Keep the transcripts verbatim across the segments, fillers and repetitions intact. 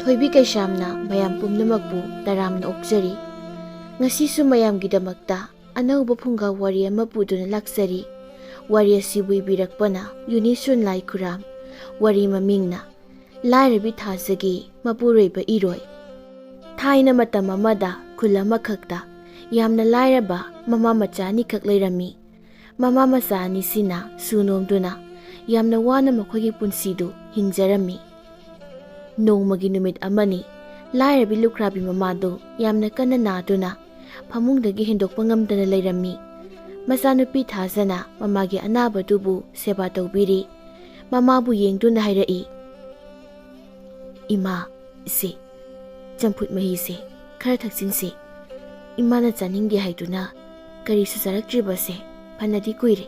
ꯊꯣꯏꯕꯤ ꯀꯩꯁꯥꯝꯅ ꯃꯌꯥꯝ ꯄꯨꯝꯅꯃꯛꯄꯨ ꯇꯔꯥꯝꯅ ꯑꯣꯛꯆꯔꯤ꯫ ꯉꯁꯤꯁꯨ ꯃꯌꯥꯝꯒꯤꯗꯃꯛꯇ ꯑꯅꯧꯕ ꯐꯨꯡꯒꯥ ꯋꯥꯔꯤ ꯑꯃ ꯄꯨꯗꯨꯅ ꯂꯥꯛꯆꯔꯤ꯫ ꯋꯥꯔꯤ ꯑꯁꯤꯕꯨ ꯏꯕꯤꯔꯛꯄꯅ ꯌꯨꯅꯤꯁꯨꯟ ꯂꯥꯏꯈꯨꯔꯥꯝ꯫ ꯋꯥꯔꯤ ꯃꯃꯤꯡꯅ ꯂꯥꯏꯔꯕꯤ ꯊꯥꯖꯒꯤ ꯃꯄꯨꯔꯣꯏꯕ ꯏꯔꯣꯏ꯫ ꯊꯥꯏꯅ ꯃꯇꯝ ꯑꯃꯗ ꯈꯨꯜ ꯑꯃꯈꯛꯇ ꯌꯥꯝꯅ ꯂꯥꯏꯔꯕ ꯃꯃꯥ ꯃꯆꯥ ꯑꯅꯤꯈꯛ ꯂꯩꯔꯝꯃꯤ꯫ ꯃꯃꯥ ꯃꯆꯥ ꯑꯅꯤꯁꯤꯅ ꯁꯨ ꯅꯣꯝꯗꯨꯅ ꯌꯥꯝꯅ ꯋꯥꯅ ꯃꯈꯣꯏꯒꯤ ꯄꯨꯟꯁꯤꯗꯨ ꯍꯤꯡꯖꯔꯝꯃꯤ꯫ ꯅꯣꯡꯃꯒꯤ ꯅꯨꯃꯤꯠ ꯑꯃꯅꯤ, ꯂꯥꯏꯔꯕꯤ ꯂꯨꯈ꯭ꯔꯥꯕꯤ ꯃꯃꯥꯗꯨ ꯌꯥꯝꯅ ꯀꯟꯅ ꯅꯥꯗꯨꯅ ꯐꯃꯨꯡꯗꯒꯤ ꯍꯦꯟꯗꯣꯛꯄ ꯉꯝꯗꯅ ꯂꯩꯔꯝꯃꯤ꯫ ꯃꯆꯥꯅꯨꯄꯤ ꯊꯥꯖꯅ ꯃꯃꯥꯒꯤ ꯑꯅꯥꯕꯗꯨꯕꯨ ꯁꯦꯕꯥ ꯇꯧꯕꯤꯔꯤ꯫ ꯃꯃꯥꯕꯨ ꯌꯦꯡꯗꯨꯅ ꯍꯥꯏꯔꯛꯏ, "ꯏꯃꯥ, ꯁꯦ, ꯆꯝꯐꯨꯠ ꯃꯍꯤꯁꯦ ꯈꯔ ꯊꯛꯆꯤꯟꯁꯦ꯫ ꯏꯃꯥꯅ ꯆꯥꯅꯤꯡꯗꯦ ꯍꯥꯏꯗꯨꯅ ꯀꯔꯤꯁꯨ ꯆꯥꯔꯛꯇ꯭ꯔꯤꯕꯁꯦ ꯐꯅꯗꯤ ꯀꯨꯏꯔꯦ꯫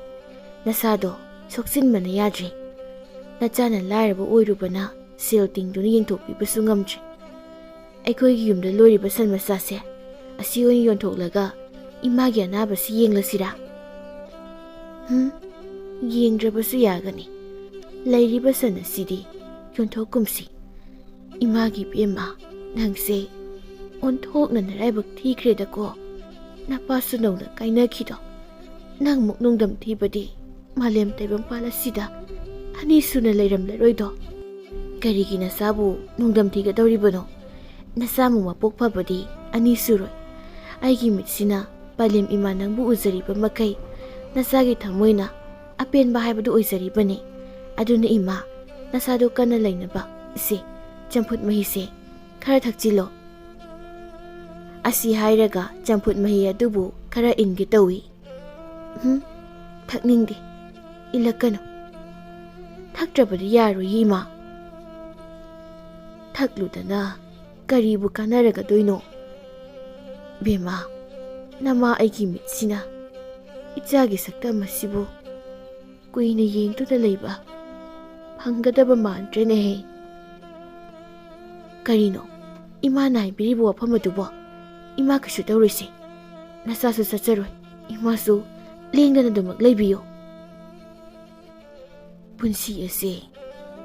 ꯅꯁꯥꯗꯣ ꯁꯣꯛꯆꯤꯟꯕꯅ ꯌꯥꯗ꯭ꯔꯦ꯫ ꯅꯆꯥꯅ ꯂꯥꯏꯔꯕ ꯑꯣꯏꯔꯨꯕꯅ ꯁꯦꯜ ꯇꯤꯡꯗꯨꯅ ꯌꯦꯡꯊꯣꯛꯄꯤꯕꯁꯨ ꯉꯝꯗ꯭ꯔꯦ꯫ ꯑꯩꯈꯣꯏꯒꯤ ꯌꯨꯝꯗ ꯂꯣꯏꯔꯤꯕ ꯁꯟ ꯃꯆꯥꯁꯦ ꯑꯁꯤ ꯑꯣꯏꯅ ꯌꯣꯟꯊꯣꯛꯂꯒ ꯏꯃꯥꯒꯤ ꯑꯅꯥꯕꯁꯤ ꯌꯦꯡꯂꯁꯤꯔꯥ?" "ꯍꯨꯝ, ꯌꯦꯡꯗ꯭ꯔꯕꯁꯨ ꯌꯥꯒꯅꯤ꯫ ꯂꯩꯔꯤꯕ ꯁꯟ ꯑꯁꯤꯗꯤ ꯌꯣꯟꯊꯣꯛꯀꯨꯝꯁꯤ꯫ ꯏꯃꯥꯒꯤ ꯏꯕꯦꯝꯃ, ꯅꯪꯁꯦ ꯑꯣꯟꯊꯣꯛꯅ ꯅꯔꯥꯏꯕꯛ ꯊꯤꯈ꯭ꯔꯦꯗꯀꯣ꯫ ꯅꯄꯥꯁꯨ ꯅꯧꯅ ꯀꯥꯏꯅꯈꯤꯗꯣ꯫ ꯅꯪꯃꯨꯛ ꯅꯨꯡꯗꯝ ꯊꯤꯕꯗꯤ ꯃꯥꯂꯦꯝ ꯇꯥꯏꯕꯪꯄꯥꯜ ꯑꯁꯤꯗ ꯑꯅꯤ ꯁꯨꯅ ꯂꯩꯔꯝꯂꯔꯣꯏꯗꯣ꯫ ꯀꯔꯤꯒꯤ ꯅꯆꯥꯕꯨ ꯅꯨꯡꯗꯝ ꯊꯤꯒꯗꯧꯔꯤꯕꯅꯣ? ꯅꯆꯥꯃꯨꯛ ꯃꯄꯣꯛ ꯐꯕꯗꯤ ꯑꯅꯤ ꯁꯨꯔꯣꯏ꯫ ꯑꯩꯒꯤ ꯃꯤꯠꯁꯤꯅ ꯄꯥꯂꯦꯝ ꯏꯃꯥ ꯅꯪꯕꯨ ꯎꯖꯔꯤꯕ ꯃꯈꯩ ꯅꯆꯥꯒꯤ ꯊꯃꯣꯏꯅ ꯑꯄꯦꯟꯕ ꯍꯥꯏꯕꯗꯨ ꯑꯣꯏꯖꯔꯤꯕꯅꯤ꯫ ꯑꯗꯨꯅ ꯏꯃꯥ, ꯅꯁꯥꯗꯨ ꯀꯟꯅ ꯂꯩꯅꯕ ꯏꯁꯦ, ꯆꯝꯐꯨꯠ ꯃꯍꯤꯁꯦ ꯈꯔ ꯊꯛꯆꯤꯜꯂꯣ꯫" ꯑꯁꯤ ꯍꯥꯏꯔꯒ ꯆꯝꯐꯨꯠ ꯃꯍꯤ ꯑꯗꯨꯕꯨ ꯈꯔ ꯏꯟꯒꯦ ꯇꯧꯏ꯫ "ꯎꯝ, ꯊꯛꯅꯤꯡꯗꯦ꯫ ꯏꯜꯂꯛꯀꯅꯨ꯫ ꯊꯛꯇ꯭ꯔꯕꯗꯤ ꯌꯥꯔꯣꯏꯌꯦ, ꯏꯃꯥ꯫ ꯊꯛꯂꯨꯗꯅ ꯀꯔꯤꯕꯨ ꯀꯥꯟꯅꯔꯒꯗꯣꯏꯅꯣ? ꯕꯦꯝꯃ, ꯅꯃꯥ ꯑꯩꯒꯤ ꯃꯤꯠꯁꯤꯅ ꯏꯆꯥꯒꯤ ꯁꯛꯇꯝ ꯑꯁꯤꯕꯨ ꯀꯨꯏꯅ ꯌꯦꯡꯗꯨꯅ ꯂꯩꯕ ꯐꯪꯒꯗꯕ ꯃꯥꯟꯗ꯭ꯔꯦꯅꯦꯍꯦ꯫" "ꯀꯔꯤꯅꯣ ꯏꯃꯥꯅ ꯍꯥꯏꯕꯤꯔꯤꯕ ꯋꯥꯐꯝ ꯑꯗꯨꯕꯣ? ꯏꯃꯥ ꯀꯩꯁꯨ ꯇꯧꯔꯣꯏꯁꯦ꯫ ꯅꯆꯥꯁꯨ ꯆꯠꯆꯔꯣꯏ꯫ ꯏꯃꯥꯁꯨ ꯂꯦꯡꯗꯅ ꯑꯗꯨꯃꯛ ꯂꯩꯕꯤꯌꯨ꯫" ꯄꯨꯟꯁꯤ ꯑꯁꯦ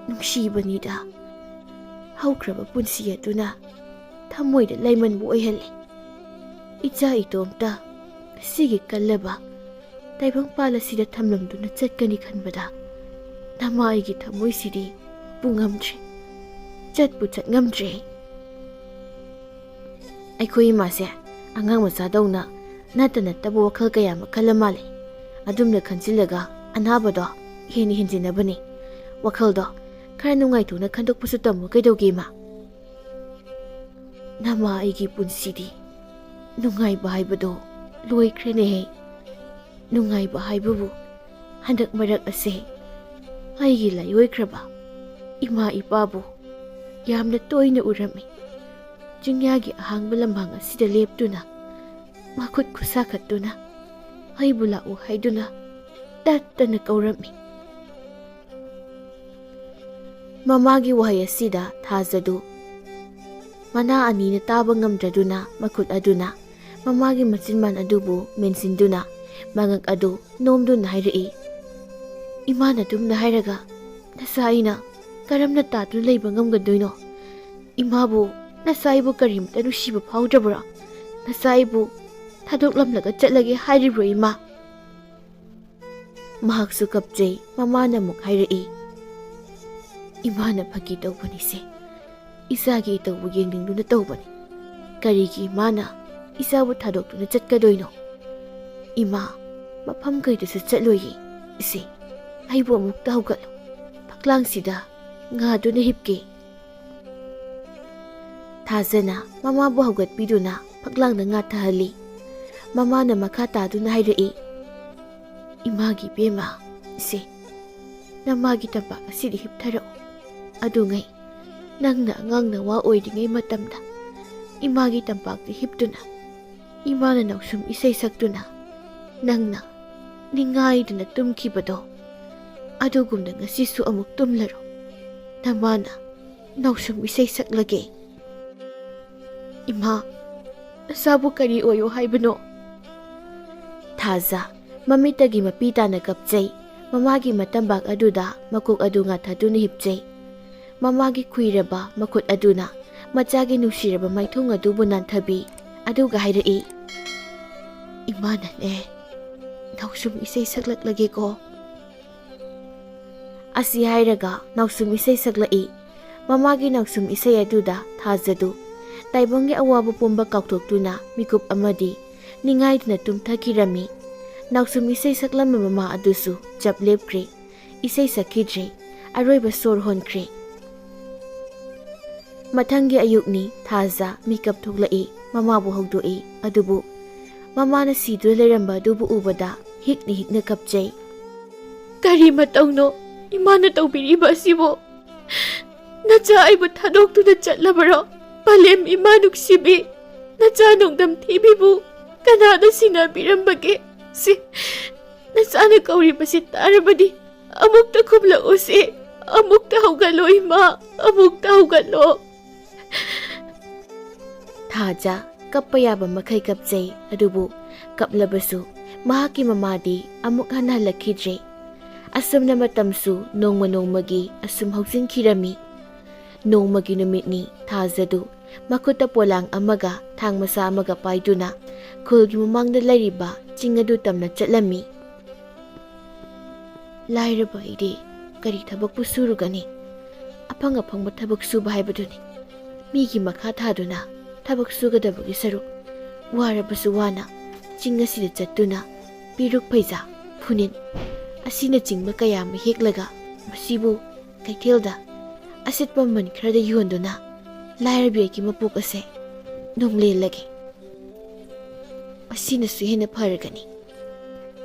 ꯅꯨꯡꯁꯤꯕꯅꯤꯗ꯫ ꯍꯧꯈ꯭ꯔꯕ ꯄꯨꯟꯁꯤ ꯑꯗꯨꯅ ꯊꯃꯣꯏꯗ ꯂꯩꯃꯟꯕ ꯑꯣꯏꯍꯜꯂꯤ꯫ ꯏꯆꯥ ꯏꯇꯣꯝꯇ ꯑꯁꯤꯒꯤ ꯀꯜꯂꯕ ꯇꯥꯏꯕꯪꯄꯥꯜ ꯑꯁꯤꯗ ꯊꯝꯂꯝꯗꯨꯅ ꯆꯠꯀꯅꯤ ꯈꯟꯕꯗ ꯅꯃꯥ ꯑꯩꯒꯤ ꯊꯃꯣꯏꯁꯤꯗꯤ ꯄꯨ ꯉꯝꯗ꯭ꯔꯦ, ꯆꯠꯄꯨ ꯆꯠ ꯉꯝꯗ꯭ꯔꯦ꯫ ꯑꯩꯈꯣꯏ ꯏꯃꯥꯁꯦ ꯑꯉꯥꯡ ꯃꯆꯥꯗꯧꯅ ꯅꯠꯇ ꯅꯠꯇꯕ ꯋꯥꯈꯜ ꯀꯌꯥ ꯑꯃ ꯈꯜꯂ ꯃꯥꯜꯂꯦ꯫ ꯑꯗꯨꯝꯅ ꯈꯟꯖꯤꯜꯂꯒ ꯑꯅꯥꯕꯗꯣ ꯍꯦꯟꯅ ꯍꯦꯟꯖꯤꯟꯅꯕꯅꯤ꯫ ꯋꯥꯈꯜꯗꯣ ꯈꯔ ꯅꯨꯡꯉꯥꯏꯊꯣꯛꯅ ꯈꯟꯗꯣꯛꯄꯁꯨ ꯇꯝꯃꯨ ꯀꯩꯗꯧꯒꯦ ꯏꯃꯥ? ꯅꯃꯥ ꯑꯩꯒꯤ ꯄꯨꯟꯁꯤꯗꯤ ꯅꯨꯡꯉꯥꯏꯕ ꯍꯥꯏꯕꯗꯣ ꯂꯣꯏꯈ꯭ꯔꯦꯅꯦꯍꯦ꯫ ꯅꯨꯡꯉꯥꯏꯕ ꯍꯥꯏꯕꯕꯨ ꯍꯟꯗꯛ ꯃꯔꯛ ꯑꯁꯦ ꯑꯩꯒꯤ ꯂꯥꯏꯑꯣꯏꯈ꯭ꯔꯕ ꯏꯃꯥ ꯏꯄꯥꯕꯨ ꯌꯥꯝꯅ ꯇꯣꯏꯅ ꯎꯔꯝꯃꯤ꯫ ꯆꯤꯡꯌꯥꯒꯤ ꯑꯍꯥꯡꯕ ꯂꯝꯍꯥꯡ ꯑꯁꯤꯗ ꯂꯦꯞꯇꯨꯅ ꯃꯈꯨꯠ ꯈꯨꯁꯥꯈꯠꯇꯨꯅ ꯑꯩꯕꯨ ꯂꯥꯛꯎ ꯍꯥꯏꯗꯨꯅ ꯇꯠꯇꯅ ꯀꯧꯔꯝꯃꯤ꯫ ꯃꯃꯥꯒꯤ ꯋꯥꯍꯩ ꯑꯁꯤꯗ ꯊꯥꯖꯗꯨ ꯃꯅꯥ ꯑꯅꯤꯅ ꯇꯥꯕ ꯉꯝꯗ꯭ꯔꯗꯨꯅ ꯃꯈꯨꯠ ꯑꯗꯨꯅ ꯃꯃꯥꯒꯤ ꯃꯆꯤꯟꯕꯥꯟ ꯑꯗꯨꯕꯨ ꯃꯦꯟꯁꯤꯟꯗꯨꯅ ꯃꯉꯛ ꯑꯗꯨ ꯅꯣꯝꯗꯨꯅ ꯍꯥꯏꯔꯛꯏ, "ꯏꯃꯥꯅ ꯑꯗꯨꯝꯅ ꯍꯥꯏꯔꯒ ꯅꯆꯥ ꯑꯩꯅ ꯀꯔꯝꯅ ꯇꯥꯗꯨꯅ ꯂꯩꯕ ꯉꯝꯒꯗꯣꯏꯅꯣ? ꯏꯃꯥꯕꯨ ꯅꯆꯥ ꯑꯩꯕꯨ ꯀꯔꯤꯃꯇ ꯅꯨꯡꯁꯤꯕ ꯐꯥꯎꯗ꯭ꯔꯕ꯭ꯔꯣ? ꯅꯆꯥ ꯑꯩꯕꯨ ꯊꯥꯗꯣꯛꯂꯝꯂꯒ ꯆꯠꯂꯒꯦ ꯍꯥꯏꯔꯤꯕ꯭ꯔꯣ ꯏꯃꯥ?" ꯃꯍꯥꯛꯁꯨ ꯀꯞꯆꯩ꯫ ꯃꯃꯥꯅ ꯑꯃꯨꯛ ꯍꯥꯏꯔꯛꯏ, "ꯏꯃꯥꯅ ꯐꯥꯒꯤ ꯇꯧꯕꯅꯤꯁꯦ꯫ ꯏꯆꯥꯒꯤ ꯏꯇꯧꯕꯨ ꯌꯦꯡꯅꯤꯡꯗꯨꯅ ꯇꯧꯕꯅꯤ꯫ ꯀꯔꯤꯒꯤ ꯏꯃꯥꯅ ꯏꯆꯥꯕꯨ ꯊꯥꯗꯣꯛꯇꯨꯅ ꯆꯠꯀꯗꯣꯏꯅꯣ? ꯏꯃꯥ, ꯃꯐꯝ ꯀꯩꯗꯁꯨ ꯆꯠꯂꯣꯏꯌꯦ꯫ ꯏꯆꯦ, ꯑꯩꯕꯨ ꯑꯃꯨꯛꯇ ꯍꯧꯒꯠꯂꯨ꯫ ꯐꯛꯂꯥꯡꯁꯤꯗ ꯉꯥꯗꯨꯅ ꯍꯤꯞꯀꯦ꯫" ꯊꯥꯖꯅ ꯃꯃꯥꯕꯨ ꯍꯧꯒꯠꯄꯤꯗꯨꯅ ꯐꯛꯂꯥꯡꯗ ꯉꯥꯊꯍꯜꯂꯤ꯫ ꯃꯃꯥꯅ ꯃꯈꯥ ꯇꯥꯗꯨꯅ ꯍꯥꯏꯔꯛꯏ, "ꯏꯃꯥꯒꯤ ꯏꯕꯦꯝꯃ, ꯏꯆꯦ, ꯅꯃꯥꯒꯤ ꯇꯝꯄꯥꯛ ꯑꯁꯤꯗ ꯍꯤꯞꯊꯔꯛꯎ꯫ ꯑꯗꯨꯉꯩ ꯅꯪꯅ ꯑꯉꯥꯡ ꯅꯋꯥ ꯑꯣꯏꯔꯤꯉꯩ ꯃꯇꯝꯗ ꯏꯃꯥꯒꯤ ꯇꯝꯄꯥꯛꯇ ꯍꯤꯞꯇꯨꯅ ꯏꯃꯥꯅ ꯅꯥꯎꯁꯨꯝ ꯏꯁꯩ ꯁꯛꯇꯨꯅ ꯅꯪꯅ ꯅꯤꯡꯉꯥꯏꯗꯨꯅ ꯇꯨꯝꯈꯤꯕꯗꯣ, ꯑꯗꯨꯒꯨꯝꯅ ꯉꯁꯤꯁꯨ ꯑꯃꯨꯛ ꯇꯨꯝꯂꯔꯣ꯫ ꯅꯃꯥꯅ ꯅꯥꯎꯁꯨꯝ ꯏꯁꯩ ꯁꯛꯂꯒꯦ꯫" "ꯏꯃꯥ, ꯅꯆꯥꯕꯨ ꯀꯔꯤ ꯑꯣꯏꯌꯣ ꯍꯥꯏꯕꯅꯣ?" ꯊꯥꯖ ꯃꯃꯤꯠꯇꯒꯤ ꯃꯄꯤ ꯇꯥꯅ ꯀꯞꯆꯩ꯫ ꯃꯃꯥꯒꯤ ꯃꯇꯝꯕꯥꯛ ꯑꯗꯨꯗ ꯃꯀꯣꯛ ꯑꯗꯨ ꯉꯥꯊꯗꯨꯅ ꯍꯤꯞꯆꯩ꯫ ꯃꯃꯥꯒꯤ ꯈꯨꯏꯔꯕ ꯃꯈꯨꯠ ꯑꯗꯨꯅ ꯃꯆꯥꯒꯤ ꯅꯨꯡꯁꯤꯔꯕ ꯃꯥꯏꯊꯣꯡ ꯑꯗꯨꯕꯨ ꯅꯥꯟꯊꯕꯤ, ꯑꯗꯨꯒ ꯍꯥꯏꯔꯛꯏ, "ꯏꯃꯥꯅꯅꯦ, ꯅꯥꯎꯁꯨꯝ ꯏꯁꯩ ꯁꯛꯂꯛꯂꯒꯦꯀꯣ"꯫ ꯑꯁꯤ ꯍꯥꯏꯔꯒ ꯅꯥꯎꯁꯨꯝ ꯏꯁꯩ ꯁꯛꯂꯛꯏ꯫ ꯃꯃꯥꯒꯤ ꯅꯥꯎꯁꯨꯝ ꯏꯁꯩ ꯑꯗꯨꯗ ꯊꯥꯖꯗꯨ ꯇꯥꯏꯕꯪꯒꯤ ꯑꯋꯥꯕ ꯄꯨꯝꯕ ꯀꯥꯎꯊꯣꯛꯇꯨꯅ ꯃꯤꯀꯨꯞ ꯑꯃꯗꯤ ꯅꯤꯡꯉꯥꯏꯗꯨꯅ ꯇꯨꯝꯊꯈꯤꯔꯝꯃꯤ꯫ ꯅꯥꯎꯁꯨꯝ ꯏꯁꯩ ꯁꯛꯂꯝꯕ ꯃꯃꯥ ꯑꯗꯨꯁꯨ ꯆꯞ ꯂꯦꯞꯈ꯭ꯔꯦ꯫ ꯏꯁꯩ ꯁꯛꯈꯤꯗ꯭ꯔꯦ꯫ ꯑꯔꯣꯏꯕ ꯁꯣꯔ ꯍꯣꯟꯈ꯭ꯔꯦ꯫ ꯃꯊꯪꯒꯤ ꯑꯌꯨꯛꯅꯤ꯫ ꯊꯥꯖ ꯃꯤꯀꯞ ꯊꯣꯛꯂꯛꯏ꯫ ꯃꯃꯥꯕꯨ ꯍꯧꯗꯣꯛꯏ꯫ ꯑꯗꯨꯕꯨ ꯃꯃꯥꯅ ꯁꯤꯗꯨꯅ ꯂꯩꯔꯝꯕ ꯑꯗꯨꯕꯨ ꯎꯕꯗ ꯍꯤꯛꯅ ꯍꯤꯛꯅ ꯀꯞꯆꯩ꯫ "ꯀꯔꯤ ꯃꯇꯧꯅꯣ ꯏꯃꯥꯅ ꯇꯧꯕꯤꯔꯤꯕ ꯑꯁꯤꯕꯨ? ꯅꯆꯥ ꯑꯩꯕꯨ ꯊꯥꯗꯣꯛꯇꯨꯅ ꯆꯠꯂꯕꯔꯣ? ꯄꯂꯦꯝ ꯏꯃꯥ ꯅꯨꯡꯁꯤꯕꯤ, ꯅꯆꯥ ꯅꯣꯡꯗꯝ ꯊꯤꯕꯤꯕꯨ ꯀꯅꯥꯗ ꯁꯤꯟꯅꯕꯤꯔꯝꯕꯒꯦ? ꯁꯤ ꯅꯆꯥꯅ ꯀꯧꯔꯤꯕꯁꯤ ꯇꯥꯔꯕꯗꯤ ꯑꯃꯨꯛꯇ ꯈꯨꯝꯂꯛꯎꯁꯤ, ꯑꯃꯨꯛꯇ ꯍꯧꯒꯠꯂꯣ ꯏꯃꯥ, ꯑꯃꯨꯛꯇ ꯍꯧꯒꯠꯂꯣ"꯫ ꯊꯥꯖ ꯀꯞꯄ ꯌꯥꯕ ꯃꯈꯩ ꯀꯞꯆꯩ, ꯑꯗꯨꯕꯨ ꯀꯞꯂꯕꯁꯨ ꯃꯍꯥꯛꯀꯤ ꯃꯃꯥꯗꯤ ꯑꯃꯨꯛ ꯍꯟꯅ ꯍꯜꯂꯛꯈꯤꯗ꯭ꯔꯦ꯫ ꯑꯁꯨꯝꯅ ꯃꯇꯝꯁꯨ ꯅꯣꯡꯃ ꯅꯣꯡꯃꯒꯤ ꯑꯁꯨꯝ ꯍꯧꯖꯤꯟꯈꯤꯔꯝꯃꯤ꯫ ꯅꯣꯡꯃꯒꯤ ꯅꯨꯃꯤꯠꯅꯤ꯫ ꯊꯥꯖꯗꯨ ꯃꯈꯨꯠꯇ ꯄꯣꯂꯥꯡ ꯑꯃꯒ ꯊꯥꯡ ꯃꯆꯥ ꯑꯃꯒ ꯄꯥꯏꯗꯨꯅ ꯈꯨꯜꯒꯤ ꯃꯃꯥꯡꯗ ꯂꯩꯔꯤꯕ ꯆꯤꯡ ꯑꯗꯨ ꯇꯝꯅ ꯆꯠꯂꯝꯃꯤ꯫ "ꯂꯥꯏꯔꯕ ꯑꯩꯗꯤ ꯀꯔꯤ ꯊꯕꯛꯄꯨ ꯁꯨꯔꯨꯒꯅꯤ? ꯑꯐꯪ ꯑꯐꯪꯕ ꯊꯕꯛ ꯁꯨꯕ ꯍꯥꯏꯕꯗꯨꯅꯤ꯫ ꯃꯤꯒꯤ ꯃꯈꯥ ꯊꯥꯗꯨꯅ ꯊꯕꯛ ꯁꯨꯒꯗꯕꯒꯤ ꯁꯔꯨꯛ, ꯋꯥꯔꯕꯁꯨ ꯋꯥꯅ ꯆꯤꯡ ꯑꯁꯤꯗ ꯆꯠꯇꯨꯅ ꯄꯤꯔꯨꯛ, ꯐꯩꯖꯥ, ꯐꯨꯅꯤꯟ ꯑꯁꯤꯅꯆꯤꯡꯕ ꯀꯌꯥ ꯑꯃ ꯍꯦꯛꯂꯒ ꯃꯁꯤꯕꯨ ꯀꯩꯊꯦꯜꯗ ꯑꯁꯤꯠꯄ ꯃꯃꯜ ꯈꯔꯗ ꯌꯣꯟꯗꯨꯅ ꯂꯥꯏꯔꯕꯤ ꯑꯩꯒꯤ ꯃꯄꯣꯛ ꯑꯁꯦ ꯅꯣꯡꯂꯦꯜꯂꯒꯦ꯫ ꯃꯁꯤꯅꯁꯨ ꯍꯦꯟꯅ ꯐꯔꯒꯅꯤ꯫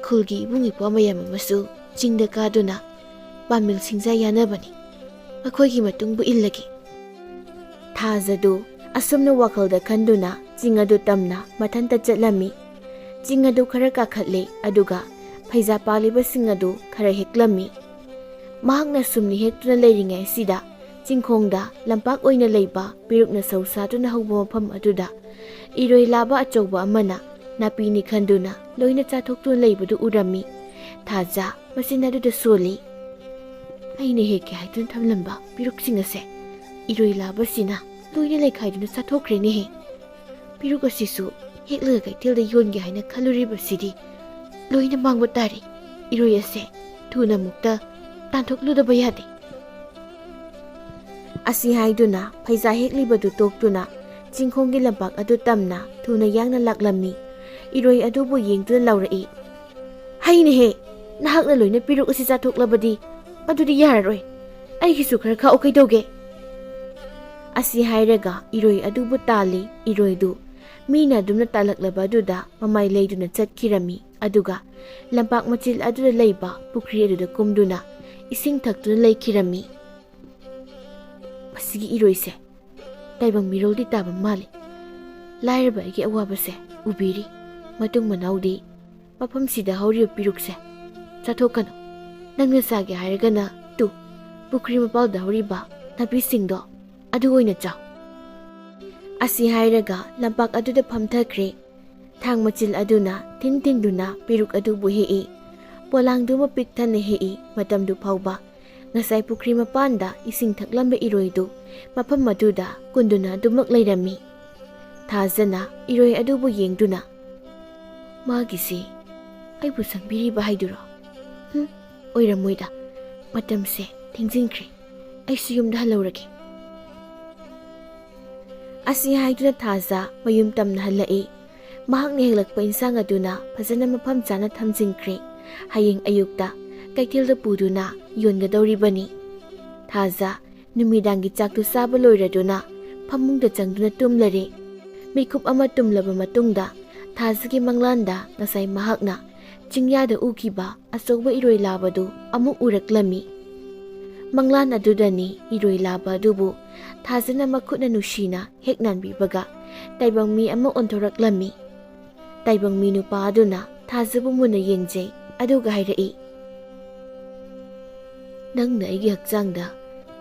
ꯈꯨꯜꯒꯤ ꯏꯕꯨꯡ ꯏꯄ꯭ꯋꯥ ꯃꯌꯥꯝ ꯑꯃꯁꯨ ꯆꯤꯡꯗ ꯀꯥꯗꯨꯅ ꯄꯥꯝꯕꯤꯜ ꯁꯤꯡꯖꯥ ꯌꯥꯅꯕꯅꯤ꯫ ꯃꯈꯣꯏꯒꯤ ꯃꯇꯨꯡꯕꯨ ꯏꯜꯂꯒꯦ"꯫ ꯊꯥꯖꯗꯨ ꯑꯁꯨꯝꯅ ꯋꯥꯈꯜꯗ ꯈꯟꯗꯨꯅ ꯆꯤꯡ ꯑꯗꯨ ꯇꯝꯅ ꯃꯊꯟꯇ ꯆꯠꯂꯝꯃꯤ꯫ ꯆꯤꯡ ꯑꯗꯨ ꯈꯔ ꯀꯥꯈꯠꯂꯦ, ꯑꯗꯨꯒ ꯐꯩꯖꯥ ꯄꯥꯜꯂꯤꯕꯁꯤꯡ ꯑꯗꯨ ꯈꯔ ꯍꯦꯛꯂꯝꯃꯤ꯫ ꯃꯍꯥꯛꯅ ꯁꯨꯝꯅ ꯍꯦꯛꯇꯨꯅ ꯂꯩꯔꯤꯉꯩ ꯑꯁꯤꯗ ꯆꯤꯡꯈꯣꯡꯗ ꯂꯝꯄꯥꯛ ꯑꯣꯏꯅ ꯂꯩꯕ ꯄꯤꯔꯨꯛꯅ ꯁꯧ ꯁꯥꯗꯨꯅ ꯍꯧꯕ ꯃꯐꯝ ꯑꯗꯨꯗ ꯏꯔꯣꯏ ꯂꯥꯕ ꯑꯆꯧꯕ ꯑꯃꯅ ꯅꯥꯄꯤꯅꯤ ꯈꯟꯗꯨꯅ ꯂꯣꯏꯅ ꯆꯥꯊꯣꯛꯇꯨꯅ ꯂꯩꯕꯗꯨ ꯎꯔꯝꯃꯤ꯫ ꯊꯥꯖ ꯃꯆꯤꯟ ꯑꯗꯨꯗ ꯁꯣꯜꯂꯤ꯫ ꯑꯩꯅ ꯍꯦꯛꯀꯦ ꯍꯥꯏꯗꯨꯅ ꯊꯝꯂꯝꯕ ꯄꯦꯔꯨꯛꯁꯤꯡ ꯑꯁꯦ ꯏꯔꯣꯏ ꯂꯥꯕꯁꯤꯅ ꯂꯣꯏꯅ ꯂꯩꯈꯥꯏꯗꯨꯅ ꯆꯥꯊꯣꯛꯈ꯭ꯔꯦꯅꯦꯍꯦ꯫ ꯄꯦꯔꯨꯛ ꯑꯁꯤꯁꯨ ꯍꯦꯛꯂꯒ ꯀꯩꯊꯦꯜꯗ ꯌꯣꯟꯒꯦ ꯍꯥꯏꯅ ꯈꯜꯂꯨꯔꯤꯕꯁꯤꯗꯤ ꯂꯣꯏꯅ ꯃꯥꯡꯕ ꯇꯥꯔꯦ꯫ ꯏꯔꯣꯏ ꯑꯁꯦ ꯊꯨꯅ ꯑꯃꯨꯛꯇ ꯇꯥꯟꯊꯣꯛꯂꯨꯗꯕ ꯌꯥꯗꯦ꯫ ꯑꯁꯤ ꯍꯥꯏꯗꯨꯅ ꯐꯩꯖꯥ ꯍꯦꯛꯂꯤꯕꯗꯨ ꯇꯣꯛꯇꯨꯅ ꯆꯤꯡꯈꯣꯡꯒꯤ ꯂꯝꯄꯥꯛ ꯑꯗꯨ ꯇꯝꯅ ꯊꯨꯅ ꯌꯥꯡꯅ ꯂꯥꯛꯂꯝꯃꯤ꯫ ꯏꯔꯣꯏ ꯑꯗꯨꯕꯨ ꯌꯦꯡꯗꯨꯅ ꯂꯥꯎꯔꯛꯏ, "ꯍꯩꯅꯦꯍꯦ! ꯅꯍꯥꯛꯅ ꯂꯣꯏꯅ ꯄꯦꯔꯨꯛ ꯑꯁꯤ ꯆꯥꯊꯣꯛꯂꯕꯗꯤ ꯑꯗꯨꯗꯤ ꯌꯥꯔꯔꯣꯏ꯫ ꯑꯩꯒꯤꯁꯨ ꯈꯔ ꯈꯥꯛꯎ ꯀꯩꯗꯧꯒꯦ?" ꯑꯁꯤ ꯍꯥꯏꯔꯒ ꯏꯔꯣꯏ ꯑꯗꯨꯕꯨ ꯇꯥꯜꯂꯤ꯫ ꯏꯔꯣꯏꯗꯨ ꯃꯤꯅ ꯑꯗꯨꯝꯅ ꯇꯥꯜꯂꯛꯂꯕ ꯑꯗꯨꯗ ꯃꯃꯥꯏ ꯂꯩꯗꯨꯅ ꯆꯠꯈꯤꯔꯝꯃꯤ꯫ ꯑꯗꯨꯒ ꯂꯝꯄꯥꯛ ꯃꯆꯤꯜ ꯑꯗꯨꯗ ꯂꯩꯕ ꯄꯨꯈ꯭ꯔꯤ ꯑꯗꯨꯗ ꯀꯨꯝꯗꯨꯅ ꯏꯁꯤꯡ ꯊꯛꯇꯨꯅ ꯂꯩꯈꯤꯔꯝꯃꯤ꯫ ꯃꯁꯤꯒꯤ ꯏꯔꯣꯏꯁꯦ ꯇꯥꯏꯕꯪ ꯃꯤꯔꯣꯜꯗꯤ ꯇꯥꯕ ꯃꯥꯜꯂꯤ꯫ ꯂꯥꯏꯔꯕ ꯑꯩꯒꯤ ꯑꯋꯥꯕꯁꯦ ꯎꯕꯤꯔꯤ꯫ ꯃꯇꯨꯡ ꯃꯅꯥꯎꯗꯤ ꯃꯐꯝꯁꯤꯗ ꯍꯧꯔꯤꯕ ꯄꯤꯔꯨꯛꯁꯦ ꯆꯥꯊꯣꯛꯀꯅꯨ꯫ ꯅꯪꯅ ꯆꯥꯒꯦ ꯍꯥꯏꯔꯒꯅ ꯇꯨ, ꯄꯨꯈ꯭ꯔꯤ ꯃꯄꯥꯜꯗ ꯍꯧꯔꯤꯕ ꯅꯥꯄꯤꯁꯤꯡꯗꯣ ꯑꯗꯨ ꯑꯣꯏꯅ ꯆꯥꯎ꯫ ꯑꯁꯤ ꯍꯥꯏꯔꯒ ꯂꯝꯄꯥꯛ ꯑꯗꯨꯗ ꯐꯝꯊꯈ꯭ꯔꯦ꯫ ꯊꯥꯡ ꯃꯆꯤꯜ ꯑꯗꯨꯅ ꯊꯤꯟ ꯊꯤꯟꯗꯨꯅ ꯄꯦꯔꯨꯛ ꯑꯗꯨꯕꯨ ꯍꯦꯛꯏ꯫ ꯄꯣꯂꯥꯡꯗꯨꯃ ꯄꯤꯛ ꯊꯟꯅ ꯍꯦꯛꯏ꯫ ꯃꯇꯝꯗꯨ ꯐꯥꯎꯕ ꯉꯁꯥꯏ ꯄꯨꯈ꯭ꯔꯤ ꯃꯄꯥꯟꯗ ꯏꯁꯤꯡ ꯊꯛꯂꯝꯕ ꯏꯔꯣꯏꯗꯨ ꯃꯐꯝ ꯑꯗꯨꯗ ꯀꯨꯟꯗꯨꯅ ꯑꯗꯨꯃꯛ ꯂꯩꯔꯝꯃꯤ꯫ ꯊꯥꯖꯅ ꯏꯔꯣꯏ ꯑꯗꯨꯕꯨ ꯌꯦꯡꯗꯨꯅ, "ꯃꯥꯒꯤꯁꯤ ꯑꯩꯕꯨ ꯁꯪꯕꯤꯔꯤꯕ ꯍꯥꯏꯗꯨꯔꯣ? ꯍꯨꯝ, ꯑꯣꯏꯔꯝꯃꯣꯏꯗ꯫ ꯃꯇꯝꯁꯦ ꯊꯦꯡꯖꯤꯟꯈ꯭ꯔꯦ꯫ ꯑꯩꯁꯨ ꯌꯨꯝꯗ ꯍꯜꯂꯧꯔꯒꯦ꯫" ꯑꯁꯤ ꯍꯥꯏꯗꯨꯅ ꯊꯥꯖ ꯃꯌꯨꯝ ꯇꯝꯅ ꯍꯜꯂꯛꯏ꯫ ꯃꯍꯥꯛꯅ ꯍꯦꯛꯂꯛꯄ ꯏꯟꯁꯥꯡ ꯑꯗꯨꯅ ꯐꯖꯅ ꯃꯐꯝ ꯆꯥꯅ ꯊꯝꯖꯤꯟꯈ꯭ꯔꯦ꯫ ꯍꯌꯦꯡ ꯑꯌꯨꯛꯇ ꯀꯩꯊꯦꯜꯗ ꯄꯨꯗꯨꯅ ꯌꯣꯟꯒꯗꯧꯔꯤꯕꯅꯤ꯫ ꯊꯥꯖ ꯅꯨꯃꯤꯗꯥꯡꯒꯤ ꯆꯥꯛꯇꯨ ꯆꯥꯕ ꯂꯣꯏꯔꯗꯨꯅ ꯐꯃꯨꯡꯗ ꯆꯪꯗꯨꯅ ꯇꯨꯝꯂꯔꯦ꯫ ꯃꯤꯠꯀꯨꯞ ꯑꯃ ꯇꯨꯝꯂꯕ ꯃꯇꯨꯡꯗ ꯊꯥꯖꯒꯤ ꯃꯪꯂꯥꯟꯗ ꯉꯁꯥꯏ ꯃꯍꯥꯛꯅ ꯆꯤꯡꯌꯥꯗ ꯎꯈꯤꯕ ꯑꯆꯧꯕ ꯏꯔꯣꯏ ꯂꯥꯕꯗꯨ ꯑꯃꯨꯛ ꯎꯔꯛꯂꯝꯃꯤ꯫ ꯃꯪꯂꯥꯟ ꯑꯗꯨꯗꯅꯤ ꯏꯔꯣꯏ ꯂꯥꯕ ꯑꯗꯨꯕꯨ ꯊꯥꯖꯅ ꯃꯈꯨꯠꯅ ꯅꯨꯡꯁꯤꯅ ꯍꯦꯛ ꯅꯥꯟꯕꯤꯕꯒ ꯇꯥꯏꯕꯪ ꯃꯤ ꯑꯃ ꯑꯣꯟꯊꯣꯔꯛꯂꯝꯃꯤ꯫ ꯇꯥꯏꯕꯪ ꯃꯤ ꯅꯨꯄꯥ ꯑꯗꯨꯅ ꯊꯥꯖꯕꯨ ꯃꯨꯟꯅ ꯌꯦꯡꯖꯩ, ꯑꯗꯨꯒ ꯍꯥꯏꯔꯛꯏ, "ꯅꯪꯅ ꯑꯩꯒꯤ ꯍꯛꯆꯥꯡꯗ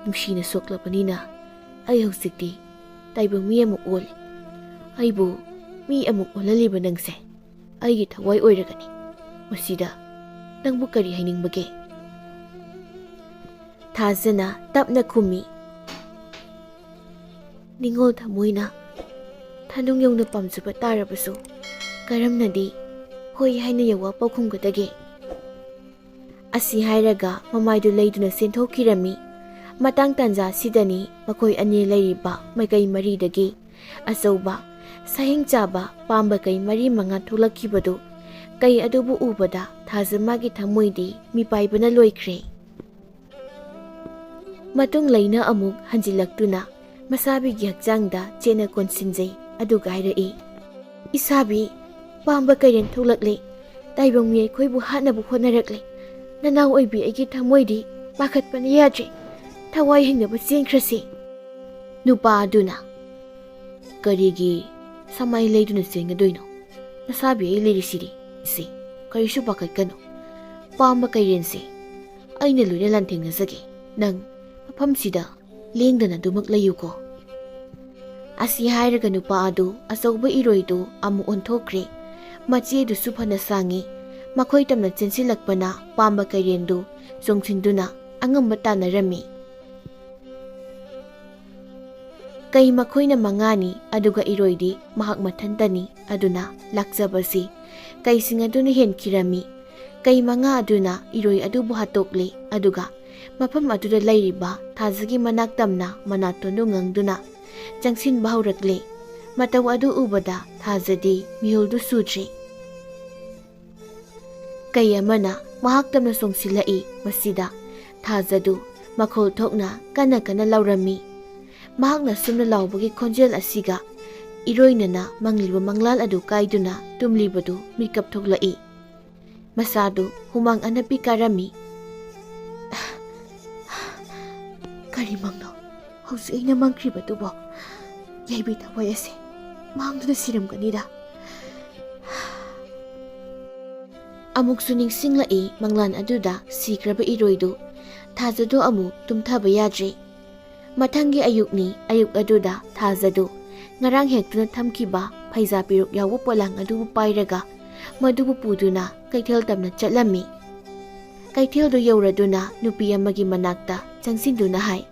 ꯅꯨꯡꯁꯤꯅ ꯁꯣꯛꯂꯕꯅꯤꯅ ꯑꯩ ꯍꯧꯖꯤꯛꯇꯤ ꯇꯥꯏꯕꯪ ꯃꯤ ꯑꯃꯨꯛ ꯑꯣꯜꯂꯤ꯫ ꯑꯩꯕꯨ ꯃꯤ ꯑꯃꯨꯛ ꯑꯣꯜꯍꯜꯂꯤꯕ ꯅꯪꯁꯦ ꯑꯩꯒꯤ ꯊꯋꯥꯏ ꯑꯣꯏꯔꯒꯅꯤ꯫ ꯃꯁꯤꯗ ꯅꯪꯕꯨ ꯀꯔꯤ ꯍꯥꯏꯅꯤꯡꯕꯒꯦ?" ꯊꯥꯖꯅ ꯇꯞꯅ ꯈꯨꯝꯃꯤ꯫ "ꯅꯤꯡꯉꯣꯜ ꯊꯃꯣꯏꯅ ꯊꯅꯨꯡ ꯌꯧꯅ ꯄꯥꯝꯖꯕ ꯇꯥꯔꯕꯁꯨ ꯀꯔꯝꯅꯗꯤ ꯍꯣꯏ ꯍꯥꯏꯅ ꯌꯧꯋ ꯄꯥꯎꯈꯨꯝꯒꯗꯒꯦ?" ꯑꯁꯤ ꯍꯥꯏꯔꯒ ꯃꯃꯥꯏꯗꯨ ꯂꯩꯗꯨꯅ ꯆꯦꯟꯊꯣꯛꯈꯤꯔꯝꯃꯤ꯫ ꯃꯇꯥꯡ ꯇꯥꯟꯖꯥꯁꯤꯗꯅꯤ ꯃꯈꯣꯏ ꯑꯅꯤ ꯂꯩꯔꯤꯕ ꯃꯥꯏꯀꯩ ꯃꯔꯤꯗꯒꯤ ꯑꯆꯧꯕ ꯁꯥꯍꯤꯡ ꯆꯥꯕ ꯄꯥꯝꯕ ꯀꯩ ꯃꯔꯤ ꯃꯉꯥ ꯊꯣꯛꯂꯛꯈꯤꯕꯗꯨ꯫ ꯀꯩ ꯑꯗꯨꯕꯨ ꯎꯕꯗ ꯊꯥꯖ ꯃꯥꯒꯤ ꯊꯃꯣꯏꯗꯤ ꯃꯤꯄꯥꯏꯕꯅ ꯂꯣꯏꯈ꯭ꯔꯦ꯫ ꯃꯇꯨꯡ ꯂꯩꯅ ꯑꯃꯨꯛ ꯍꯟꯖꯤꯜꯂꯛꯇꯨꯅ ꯃꯁꯥꯕꯤꯒꯤ ꯍꯛꯆꯥꯡꯗ ꯆꯦꯠꯅ ꯀꯣꯟꯁꯤꯟꯖꯩ, ꯑꯗꯨꯒ ꯍꯥꯏꯔꯛꯏ, "ꯏꯁꯥꯕꯤ, ꯄꯥꯝꯕ ꯀꯩꯔꯦꯟ ꯊꯣꯛꯂꯛꯂꯦ꯫ ꯇꯥꯏꯕꯪ ꯃꯤ ꯑꯩꯈꯣꯏꯕꯨ ꯍꯥꯠꯅꯕ ꯍꯣꯠꯅꯔꯛꯂꯦ꯫ ꯅꯅꯥꯎ ꯑꯣꯏꯕꯤ ꯑꯩꯒꯤ ꯊꯃꯣꯏꯗꯤ ꯄꯥꯈꯠꯄꯅ ꯌꯥꯗ꯭ꯔꯦ꯫ ꯊꯋꯥꯏ ꯍꯤꯡꯅꯕ ꯆꯦꯟꯈ꯭ꯔꯁꯤ꯫" ꯅꯨꯄꯥ ꯑꯗꯨꯅ, "ꯀꯔꯤꯒꯤ ꯁꯃꯥꯏ ꯂꯩꯗꯨꯅ ꯆꯦꯟꯒꯗꯣꯏꯅꯣ? ꯅꯁꯥꯕꯤ ꯑꯩ ꯂꯩꯔꯤꯁꯤꯗꯤ꯫ ꯏꯆꯦ, ꯀꯔꯤꯁꯨ ꯄꯥꯈꯠꯀꯅꯨ꯫ ꯄꯥꯝꯕ ꯀꯩꯔꯦꯟꯁꯦ ꯑꯩꯅ ꯂꯣꯏꯅ ꯂꯥꯟꯊꯦꯡꯅꯖꯒꯦ꯫ ꯅꯪ ꯃꯐꯝꯁꯤꯗ ꯂꯦꯡꯗꯅ ꯑꯗꯨꯃꯛ ꯂꯩꯌꯨꯀꯣ꯫" ꯑꯁꯤ ꯍꯥꯏꯔꯒ ꯅꯨꯄꯥ ꯑꯗꯨ ꯑꯆꯧꯕ ꯏꯔꯣꯏꯗꯨ ꯑꯃꯨꯛ ꯑꯣꯟꯊꯣꯛꯈ꯭ꯔꯦ꯫ ꯃꯆꯦꯗꯨꯁꯨ ꯐꯅ ꯁꯥꯡꯉꯤ꯫ ꯃꯈꯣꯏ ꯇꯝꯅ ꯆꯦꯟꯁꯤꯜꯂꯛꯄꯅ ꯄꯥꯝꯕ ꯀꯩꯔꯦꯟꯗꯨ ꯆꯣꯡꯁꯤꯟꯗꯨꯅ ꯑꯉꯝꯕ ꯇꯥꯟꯅꯔꯝꯃꯤ꯫ ꯀꯩ ꯃꯈꯣꯏꯅ ꯃꯉꯥꯅꯤ, ꯑꯗꯨꯒ ꯏꯔꯣꯏꯗꯤ ꯃꯍꯥꯛ ꯃꯊꯟꯇꯅꯤ꯫ ꯑꯗꯨꯅ ꯂꯥꯛꯆꯕꯁꯤ ꯀꯩꯁꯤꯡ ꯑꯗꯨꯅ ꯍꯦꯟꯈꯤꯔꯝꯃꯤ꯫ ꯀꯩ ꯃꯉꯥ ꯑꯗꯨꯅ ꯏꯔꯣꯏ ꯑꯗꯨꯕꯨ ꯍꯥꯠꯇꯣꯛꯂꯦ, ꯑꯗꯨꯒ ꯃꯐꯝ ꯑꯗꯨꯗ ꯂꯩꯔꯤꯕ ꯊꯥꯖꯒꯤ ꯃꯅꯥꯛ ꯇꯝꯅ ꯃꯅꯥꯇꯣꯟꯗꯨ ꯉꯪꯗꯨꯅ ꯆꯪꯁꯤꯟꯕ ꯍꯧꯔꯛꯂꯦ꯫ ꯃꯇꯧ ꯑꯗꯨ ꯎꯕꯗ ꯊꯥꯖꯗꯤ ꯃꯤꯍꯨꯜꯗꯨ ꯁꯨꯗ꯭ꯔꯤ꯫ ꯀꯩ ꯑꯃꯅ ꯃꯍꯥꯛ ꯇꯝꯅ ꯆꯣꯡꯁꯤꯜꯂꯛꯏ꯫ ꯃꯁꯤꯗ ꯊꯥꯖꯗꯨ ꯃꯈꯣꯜ ꯊꯣꯛꯅ ꯀꯟꯅ ꯀꯟꯅ ꯂꯥꯎꯔꯝꯃꯤ꯫ ꯃꯍꯥꯛꯅ ꯁꯨꯝꯅ ꯂꯥꯎꯕꯒꯤ ꯈꯣꯟꯖꯦꯜ ꯑꯁꯤꯒ ꯏꯔꯣꯏꯅꯅ ꯃꯪꯂꯤꯕ ꯃꯪꯂꯥꯜ ꯑꯗꯨ ꯀꯥꯏꯗꯨꯅ ꯇꯨꯝꯂꯤꯕꯗꯨ ꯃꯤꯀꯞ ꯊꯣꯛꯂꯛꯏ꯫ ꯃꯁꯥꯗꯨ ꯍꯨꯃꯥꯡ ꯑꯅꯞꯄꯤ ꯀꯥꯔꯝꯃꯤ꯫ "ꯀꯔꯤ ꯃꯪꯅꯣ ꯍꯧꯖꯤꯛ ꯑꯩꯅ ꯃꯪꯈ꯭ꯔꯤꯕꯗꯨꯕꯣ? ꯌꯥꯏꯕꯤ ꯊꯋꯥꯏ ꯑꯁꯦ ꯃꯥꯡꯗꯨꯅ ꯁꯤꯔꯝꯒꯅꯤꯗ꯫" ꯑꯃꯨꯛꯁꯨ ꯅꯤꯡꯁꯤꯡꯂꯛꯏ ꯃꯪꯂꯥꯟ ꯑꯗꯨꯗ ꯁꯤꯈ꯭ꯔꯕ ꯏꯔꯣꯏꯗꯨ꯫ ꯊꯥꯖꯗꯨ ꯑꯃꯨꯛ ꯇꯨꯝꯊꯕ ꯌꯥꯗ꯭ꯔꯦ꯫ ꯃꯊꯪꯒꯤ ꯑꯌꯨꯛꯅꯤ꯫ ꯑꯌꯨꯛ ꯑꯗꯨꯗ ꯊꯥꯖꯗꯨ ꯉꯔꯥꯡ ꯍꯦꯛꯇꯨꯅ ꯊꯝꯈꯤꯕ ꯐꯩꯖꯥ ꯄꯤꯔꯨꯛ ꯌꯥꯎꯕ ꯄꯣꯂꯥꯡ ꯑꯗꯨꯕꯨ ꯄꯥꯏꯔꯒ ꯃꯗꯨꯕꯨ ꯄꯨꯗꯨꯅ ꯀꯩꯊꯦꯜ ꯇꯝꯅ ꯆꯠꯂꯝꯃꯤ꯫ ꯀꯩꯊꯦꯜꯗꯨ ꯌꯧꯔꯗꯨꯅ ꯅꯨꯄꯤ ꯑꯃꯒꯤ ꯃꯅꯥꯛꯇ ꯆꯪꯁꯤꯟꯗꯨꯅ ꯍꯥꯏ,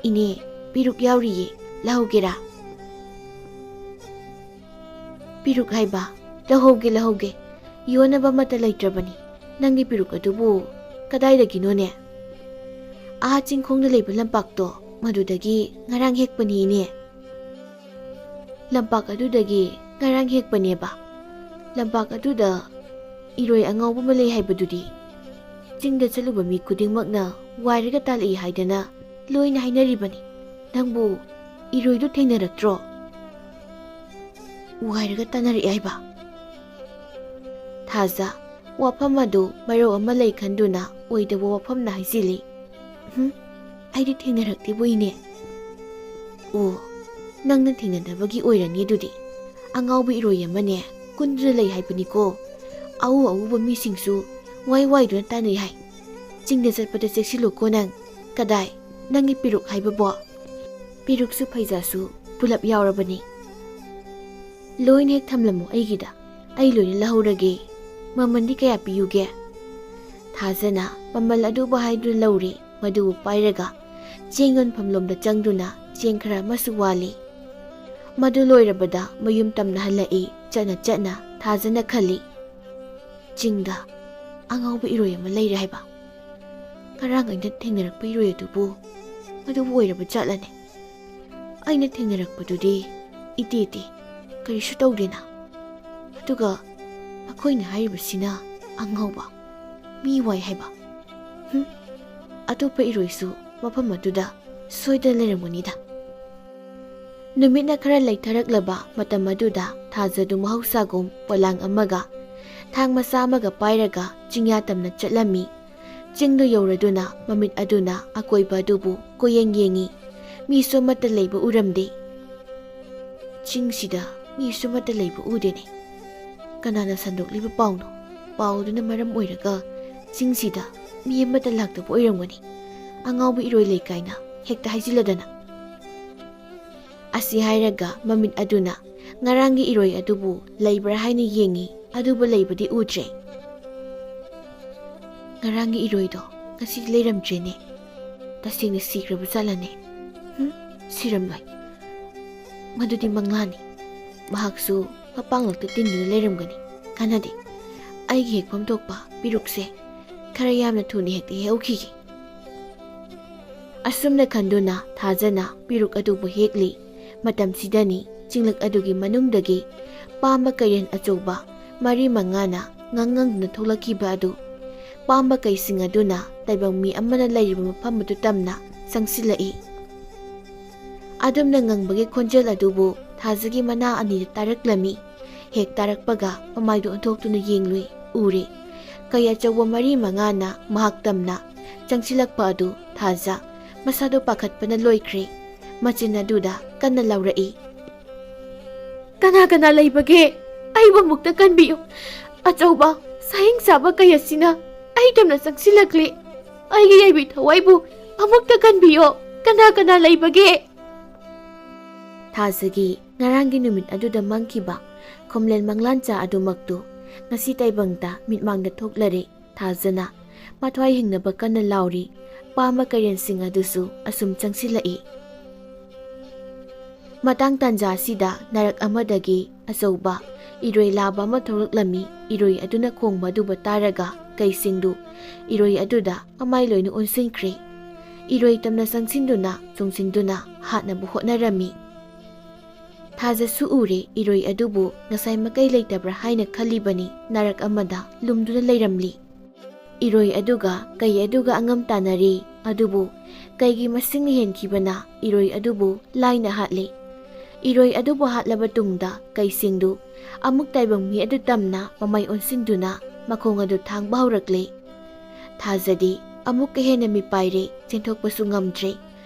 "ꯏꯅꯦ, ꯄꯤꯔꯨꯛ ꯌꯥꯎꯔꯤꯌꯦ, ꯂꯧꯍꯧꯒꯦꯔꯥ?" "ꯄꯤꯔꯨꯛ ꯍꯥꯏꯕ? ꯂꯧꯍꯧꯒꯦ, ꯂꯧꯍꯧꯒꯦ꯫ ꯌꯣꯟꯅꯕ ꯑꯃꯠꯇ ꯂꯩꯇ꯭ꯔꯕꯅꯤ꯫ ꯅꯪꯒꯤ ꯄꯤꯔꯨꯛ ꯑꯗꯨꯕꯨ ꯀꯗꯥꯏꯗꯒꯤꯅꯣꯅꯦ?" "ꯑꯥ ꯆꯤꯡꯈꯣꯡꯗ ꯂꯩꯕ ꯂꯝꯄꯥꯛꯇꯣ, ꯃꯗꯨꯗꯒꯤ ꯉꯔꯥꯡ ꯍꯦꯛꯄꯅꯤ, ꯏꯅꯦ꯫" "ꯂꯝꯄꯥꯛ ꯑꯗꯨꯗꯒꯤ ꯉꯔꯥꯡ ꯍꯦꯛꯄꯅꯦꯕ? ꯂꯝꯄꯥꯛ ꯑꯗꯨꯗ ꯏꯔꯣꯏ ꯑꯉꯥꯎꯕ ꯑꯃ ꯂꯩ ꯍꯥꯏꯕꯗꯨꯗꯤ? ꯆꯤꯡꯗ ꯆꯠꯂꯨꯕ ꯃꯤ ꯈꯨꯗꯤꯡꯃꯛꯅ ꯋꯥꯏꯔꯒ ꯇꯥꯜꯂꯛꯏ ꯍꯥꯏꯗꯅ ꯂꯣꯏꯅ ꯍꯥꯏꯅꯔꯤꯕꯅꯤ꯫ ꯅꯪꯕꯨ ꯏꯔꯣꯏꯗꯨ ꯊꯦꯡꯅꯔꯛꯇ꯭ꯔꯣ?" "ꯋꯥꯏꯔꯒ ꯇꯥꯟꯅꯔꯛꯑꯦ ꯍꯥꯏꯕ?" ꯊꯥꯖ ꯋꯥꯐꯝ ꯑꯗꯨ ꯃꯔꯧ ꯑꯃ ꯂꯩ ꯈꯟꯗꯨꯅ ꯑꯣꯏꯗꯕ ꯋꯥꯐꯝꯅ ꯍꯥꯏꯖꯤꯜꯂꯤ꯫ "ꯍꯨꯝ, ꯑꯩꯗꯤ ꯊꯦꯡꯅꯔꯛꯇꯦꯕꯨ, ꯏꯅꯦ꯫" "ꯑꯣ, ꯅꯪꯅ ꯊꯦꯡꯅꯗꯕꯒꯤ ꯑꯣꯏꯔꯅꯤ ꯑꯗꯨꯗꯤ꯫ ꯑꯉꯥꯎꯕ ꯏꯔꯣꯏ ꯑꯃꯅꯦ ꯀꯨꯟꯗꯨꯅ ꯂꯩ ꯍꯥꯏꯕꯅꯤꯀꯣ꯫ ꯑꯎ ꯑꯎꯕ ꯃꯤꯁꯤꯡꯁꯨ ꯋꯥꯏ ꯋꯥꯏꯗꯨꯅ ꯇꯥꯟꯅꯩ ꯍꯥꯏ꯫ ꯆꯤꯡꯗ ꯆꯠꯄꯗ ꯆꯦꯛꯁꯤꯜꯂꯨꯀꯣ ꯅꯪ꯫ ꯀꯗꯥꯏ, ꯅꯪꯒꯤ ꯄꯤꯔꯨꯛ ꯍꯥꯏꯕꯕꯣ?" "ꯄꯤꯔꯨꯛꯁꯨ ꯐꯩꯖꯥꯁꯨ ꯄꯨꯂꯞ ꯌꯥꯎꯔꯕꯅꯤ꯫" "ꯂꯣꯏꯅ ꯍꯦꯛ ꯊꯝꯂꯝꯃꯣ ꯑꯩꯒꯤꯗ, ꯑꯩ ꯂꯣꯏꯅ ꯂꯧꯍꯧꯔꯒꯦ꯫ ꯃꯃꯜꯗꯤ ꯀꯌꯥ ꯄꯤꯌꯨꯒꯦ?" ꯊꯥꯖꯅ ꯃꯃꯜ ꯑꯗꯨꯕꯨ ꯍꯥꯏꯗꯨꯅ ꯂꯧꯔꯦ꯫ ꯃꯗꯨꯕꯨ ꯄꯥꯏꯔꯒ ꯆꯦꯡ ꯌꯣꯟꯐꯝ ꯂꯣꯝꯗ ꯆꯪꯗꯨꯅ ꯆꯦꯡ ꯈꯔ ꯑꯃꯁꯨ ꯋꯥꯜꯂꯤ꯫ ꯃꯗꯨ ꯂꯣꯏꯔꯕꯗ ꯃꯌꯨꯝ ꯇꯝꯅ ꯍꯜꯂꯛꯏ꯫ ꯆꯠꯅ ꯆꯠꯅ ꯊꯥꯖꯅ ꯈꯜꯂꯤ, "ꯆꯤꯡꯗ ꯑꯉꯥꯎꯕ ꯏꯔꯣꯏ ꯑꯃ ꯂꯩꯔꯦ ꯍꯥꯏꯕ꯫ ꯉꯔꯥꯡ ꯑꯩꯅ ꯊꯦꯡꯅꯔꯛꯄ ꯏꯔꯣꯏ ꯑꯗꯨꯕꯨ, ꯑꯗꯨꯕꯨ ꯑꯣꯏꯔꯕ ꯖꯥꯠꯂꯅꯦ? ꯑꯩꯅ ꯊꯦꯡꯅꯔꯛꯄꯗꯨꯗꯤ ꯏꯇꯦ ꯇꯦ, ꯀꯔꯤꯁꯨ ꯇꯧꯗꯦꯅ꯫ ꯑꯗꯨꯒ ꯃꯈꯣꯏꯅ ꯍꯥꯏꯔꯤꯕꯁꯤꯅ ꯑꯉꯥꯎꯕ, ꯃꯤ ꯋꯥꯏ ꯍꯥꯏꯕ꯫ ꯍꯨꯝ, ꯑꯇꯣꯞꯄ ꯏꯔꯣꯏꯁꯨ ꯃꯐꯝ ꯑꯗꯨꯗ ꯁꯣꯏꯗꯅ ꯂꯩꯔꯝꯒꯅꯤꯗ꯫" ꯅꯨꯃꯤꯠꯅ ꯈꯔ ꯂꯩꯊꯔꯛꯂꯕ ꯃꯇꯝ ꯑꯗꯨꯗ ꯊꯥꯖꯗꯨ ꯃꯍꯧꯁꯥꯒꯨꯝ ꯄꯣꯂꯥꯡ ꯑꯃꯒ ꯊꯥꯡ ꯃꯆꯥ ꯑꯃꯒ ꯄꯥꯏꯔꯒ ꯆꯤꯡꯌꯥ ꯇꯝꯅ ꯆꯠꯂꯝꯃꯤ꯫ ꯆꯤꯡꯗꯨ ꯌꯧꯔꯗꯨꯅ ꯃꯃꯤꯠ ꯑꯗꯨꯅ ꯑꯀꯣꯏꯕ ꯑꯗꯨꯕꯨ ꯀꯣꯏꯌꯦꯡ ꯌꯦꯡꯉꯤ꯫ ꯃꯤꯁꯨ ꯑꯃꯠꯇ ꯂꯩꯕ ꯎꯔꯝꯗꯦ꯫ "ꯆꯤꯡꯁꯤꯗ ꯃꯤꯁꯨ ꯑꯃꯠꯇ ꯂꯩꯕ ꯎꯗꯦꯅꯦ꯫ ꯀꯅꯥꯅ ꯁꯟꯗꯣꯛꯂꯤꯕ ꯄꯥꯎꯅꯣ? ꯄꯥꯎꯗꯨꯅ ꯃꯔꯝ ꯑꯣꯏꯔꯒ ꯆꯤꯡꯁꯤꯗ ꯃꯤ ꯑꯃꯠꯇ ꯂꯥꯛꯇꯕ ꯑꯣꯏꯔꯝꯒꯅꯤ꯫ ꯑꯉꯥꯎꯕ ꯏꯔꯣꯏ ꯂꯩ ꯀꯥꯏꯅ ꯍꯦꯛꯇ ꯍꯥꯏꯖꯤꯜꯂꯗꯅ꯫" ꯑꯁꯤ ꯍꯥꯏꯔꯒ ꯃꯃꯤꯠ ꯑꯗꯨꯅ ꯉꯔꯥꯡꯒꯤ ꯏꯔꯣꯏ ꯑꯗꯨꯕꯨ ꯂꯩꯕ꯭ꯔꯥ ꯍꯥꯏꯅ ꯌꯦꯡꯉꯤ, ꯑꯗꯨꯕꯨ ꯂꯩꯕꯗꯤ ꯎꯗ꯭ꯔꯦ꯫ ꯉꯔꯥꯡꯒꯤ ꯏꯔꯣꯏꯗꯣ ꯉꯁꯤꯗꯤ ꯂꯩꯔꯝꯗ꯭ꯔꯦꯅꯦ꯫ ꯇꯁꯦꯡꯅ ꯁꯤꯈ꯭ꯔꯕ ꯖꯥꯠꯂꯅꯦ? ꯍꯨꯝ, ꯁꯤꯔꯝꯂꯣꯏ꯫ ꯃꯗꯨꯗꯤ ꯃꯪꯂꯥꯅꯤ꯫ ꯃꯍꯥꯛꯁꯨ ꯃꯄꯥꯡꯂꯛꯇ ꯇꯤꯟꯗꯨꯅ ꯂꯩꯔꯝꯒꯅꯤ꯫ ꯀꯥꯟꯅꯗꯦ꯫ ꯑꯩꯒꯤ ꯍꯦꯛꯐꯝ ꯊꯣꯛꯄ ꯄꯤꯔꯨꯛꯁꯦ ꯈꯔ ꯌꯥꯝꯅ ꯊꯨꯅ ꯍꯦꯛꯇ ꯍꯦꯛꯍꯧꯈꯤꯒꯦ꯫ ꯑꯁꯨꯝꯅ ꯈꯟꯗꯨꯅ ꯊꯥꯖꯅ ꯄꯤꯔꯨꯛ ꯑꯗꯨꯕꯨ ꯍꯦꯛꯂꯤ꯫ ꯃꯇꯝꯁꯤꯗꯅꯤ ꯆꯤꯡꯂꯛ ꯑꯗꯨꯒꯤ ꯃꯅꯨꯡꯗꯒꯤ ꯄꯥꯝꯕ ꯀꯩꯔꯦꯟ ꯑꯆꯧꯕ ꯃꯔꯤ ꯃꯉꯥꯅ ꯉꯪ ꯉꯪꯗꯨꯅ ꯊꯣꯛꯂꯛꯈꯤꯕ ꯑꯗꯨ꯫ ꯄꯥꯝꯕ ꯀꯩꯁꯤꯡ ꯑꯗꯨꯅ ꯇꯥꯏꯕꯪ ꯃꯤ ꯑꯃꯅ ꯂꯩꯔꯤꯕ ꯃꯐꯝ ꯑꯗꯨ ꯇꯝꯅ ꯆꯪꯁꯤꯜꯂꯛꯏ꯫ ꯑꯗꯨꯝꯅ ꯉꯪꯕꯒꯤ ꯈꯣꯟꯖꯦꯜ ꯑꯗꯨꯕꯨ ꯊꯥꯖꯒꯤ ꯃꯅꯥ ꯑꯅꯤꯗ ꯇꯥꯔꯛꯂꯝꯃꯤ꯫ ꯍꯦꯛ ꯇꯥꯔꯛꯄꯒ ꯃꯃꯥꯏꯗꯨ ꯑꯣꯟꯊꯣꯛꯇꯨꯅ ꯌꯦꯡꯂꯨꯏ꯫ ꯎꯔꯦ꯫ ꯀꯩ ꯑꯆꯧꯕ ꯃꯔꯤ ꯃꯉꯥꯅ ꯃꯍꯥꯛ ꯇꯝꯅ ꯆꯪꯁꯤꯜꯂꯛꯄ ꯑꯗꯨ ꯊꯥꯖ ꯃꯁꯥꯗꯨ ꯄꯥꯈꯠꯄꯅ ꯂꯣꯏꯈ꯭ꯔꯦ꯫ ꯃꯆꯤꯟ ꯑꯗꯨꯗ ꯀꯟꯅ ꯂꯥꯎꯔꯛꯏ꯫ "ꯀꯅꯥ ꯀꯅꯥ ꯂꯩꯕꯒꯦ? ꯑꯩꯕꯨ ꯑꯃꯨꯛꯇ ꯀꯟꯕꯤꯌꯨ꯫ ꯑꯆꯧꯕ ꯁꯥꯍꯤꯡ ꯆꯥꯕ ꯀꯩ ꯑꯁꯤꯅ ꯑꯩ ꯇꯝꯅ ꯆꯪꯁꯤꯜꯂꯛꯂꯦ꯫ ꯑꯩꯒꯤ ꯌꯥꯏꯕꯤ ꯊꯋꯥꯏꯕꯨ ꯑꯃꯨꯛꯇ ꯀꯟꯕꯤꯌꯣ꯫ ꯀꯅꯥ ꯀꯅꯥ ꯂꯩꯕꯒꯦ?" ꯊꯥꯖꯒꯤ ꯉꯔꯥꯡꯒꯤ ꯅꯨꯃꯤꯠ ꯑꯗꯨꯗ ꯃꯪꯈꯤꯕ ꯈꯣꯝꯂꯦꯟ ꯃꯪꯂꯥꯟꯆꯥ ꯑꯗꯨꯃꯛꯇꯨ ꯉꯁꯤ ꯇꯥꯏꯕꯪꯗ ꯃꯤꯠꯃꯥꯡꯗ ꯊꯣꯛꯂꯔꯦ꯫ ꯊꯥꯖꯅ ꯃꯊ꯭ꯋꯥꯏ ꯍꯤꯡꯅꯕ ꯀꯟꯅ ꯂꯥꯎꯔꯤ꯫ ꯄꯥꯝꯕ ꯀꯩꯔꯦꯟꯁꯤꯡ ꯑꯗꯨꯁꯨ ꯑꯁꯨꯝ ꯆꯪꯁꯤꯜꯂꯛꯏ꯫ ꯃꯇꯥꯡ ꯇꯥꯟꯖꯥ ꯑꯁꯤꯗ ꯅꯥꯔꯛ ꯑꯃꯗꯒꯤ ꯑꯆꯧꯕ ꯏꯔꯣꯏ ꯂꯥꯕ ꯑꯃ ꯊꯣꯛꯂꯛꯂꯝꯃꯤ꯫ ꯏꯔꯣꯏ ꯑꯗꯨꯅ ꯈꯣꯡꯕ ꯑꯗꯨꯕꯨ ꯇꯥꯔꯒ ꯀꯩꯁꯤꯡꯗꯨ ꯏꯔꯣꯏ ꯑꯗꯨꯗ ꯃꯃꯥꯏ ꯂꯣꯏꯅ ꯑꯣꯟꯁꯤꯟꯈ꯭ꯔꯦ꯫ ꯏꯔꯣꯏ ꯇꯝꯅ ꯆꯪꯁꯤꯟꯗꯨꯅ ꯆꯣꯡꯁꯤꯟꯗꯨꯅ ꯍꯥꯠꯅꯕ ꯍꯣꯠꯅꯔꯝꯃꯤ꯫ ꯊꯥꯖꯁꯨ ꯎꯔꯦ ꯏꯔꯣꯏ ꯑꯗꯨꯕꯨ ꯉꯁꯥꯏ ꯃꯀꯩ ꯂꯩꯇꯕ꯭ꯔꯥ ꯍꯥꯏꯅ ꯈꯜꯂꯤꯕꯅꯤ, ꯅꯥꯔꯛ ꯑꯃꯗ ꯂꯨꯝꯗꯨꯅ ꯂꯩꯔꯝꯂꯤ꯫ ꯏꯔꯣꯏ ꯑꯗꯨꯒ ꯀꯩ ꯑꯗꯨꯒ ꯑꯉꯝ ꯇꯥꯟꯅꯔꯤ, ꯑꯗꯨꯕꯨ ꯀꯩꯒꯤ ꯃꯁꯤꯡꯅ ꯍꯦꯟꯈꯤꯕꯅ ꯏꯔꯣꯏ ꯑꯗꯨꯕꯨ ꯂꯥꯏꯅ ꯍꯥꯠꯂꯤ꯫ ꯏꯔꯣꯏ ꯑꯗꯨꯕꯨ ꯍꯥꯠꯂꯕ ꯇꯨꯡꯗ ꯀꯩꯁꯤꯡꯗꯨ ꯑꯃꯨꯛ ꯇꯥꯏꯕꯪ ꯃꯤ ꯑꯗꯨ ꯇꯝꯅ ꯃꯃꯩ ꯑꯣꯟꯁꯤꯟꯗꯨꯅ ꯃꯈꯣꯡ ꯑꯗꯨ ꯊꯥꯡꯕ ꯍꯧꯔꯛꯂꯦ꯫ ꯊꯥꯖꯗꯤ ꯑꯃꯨꯛꯀ ꯍꯦꯟꯅ ꯃꯤꯄꯥꯏꯔꯦ, ꯆꯦꯟꯊꯣꯛꯄꯁꯨ ꯉꯝꯗ꯭ꯔꯦ꯫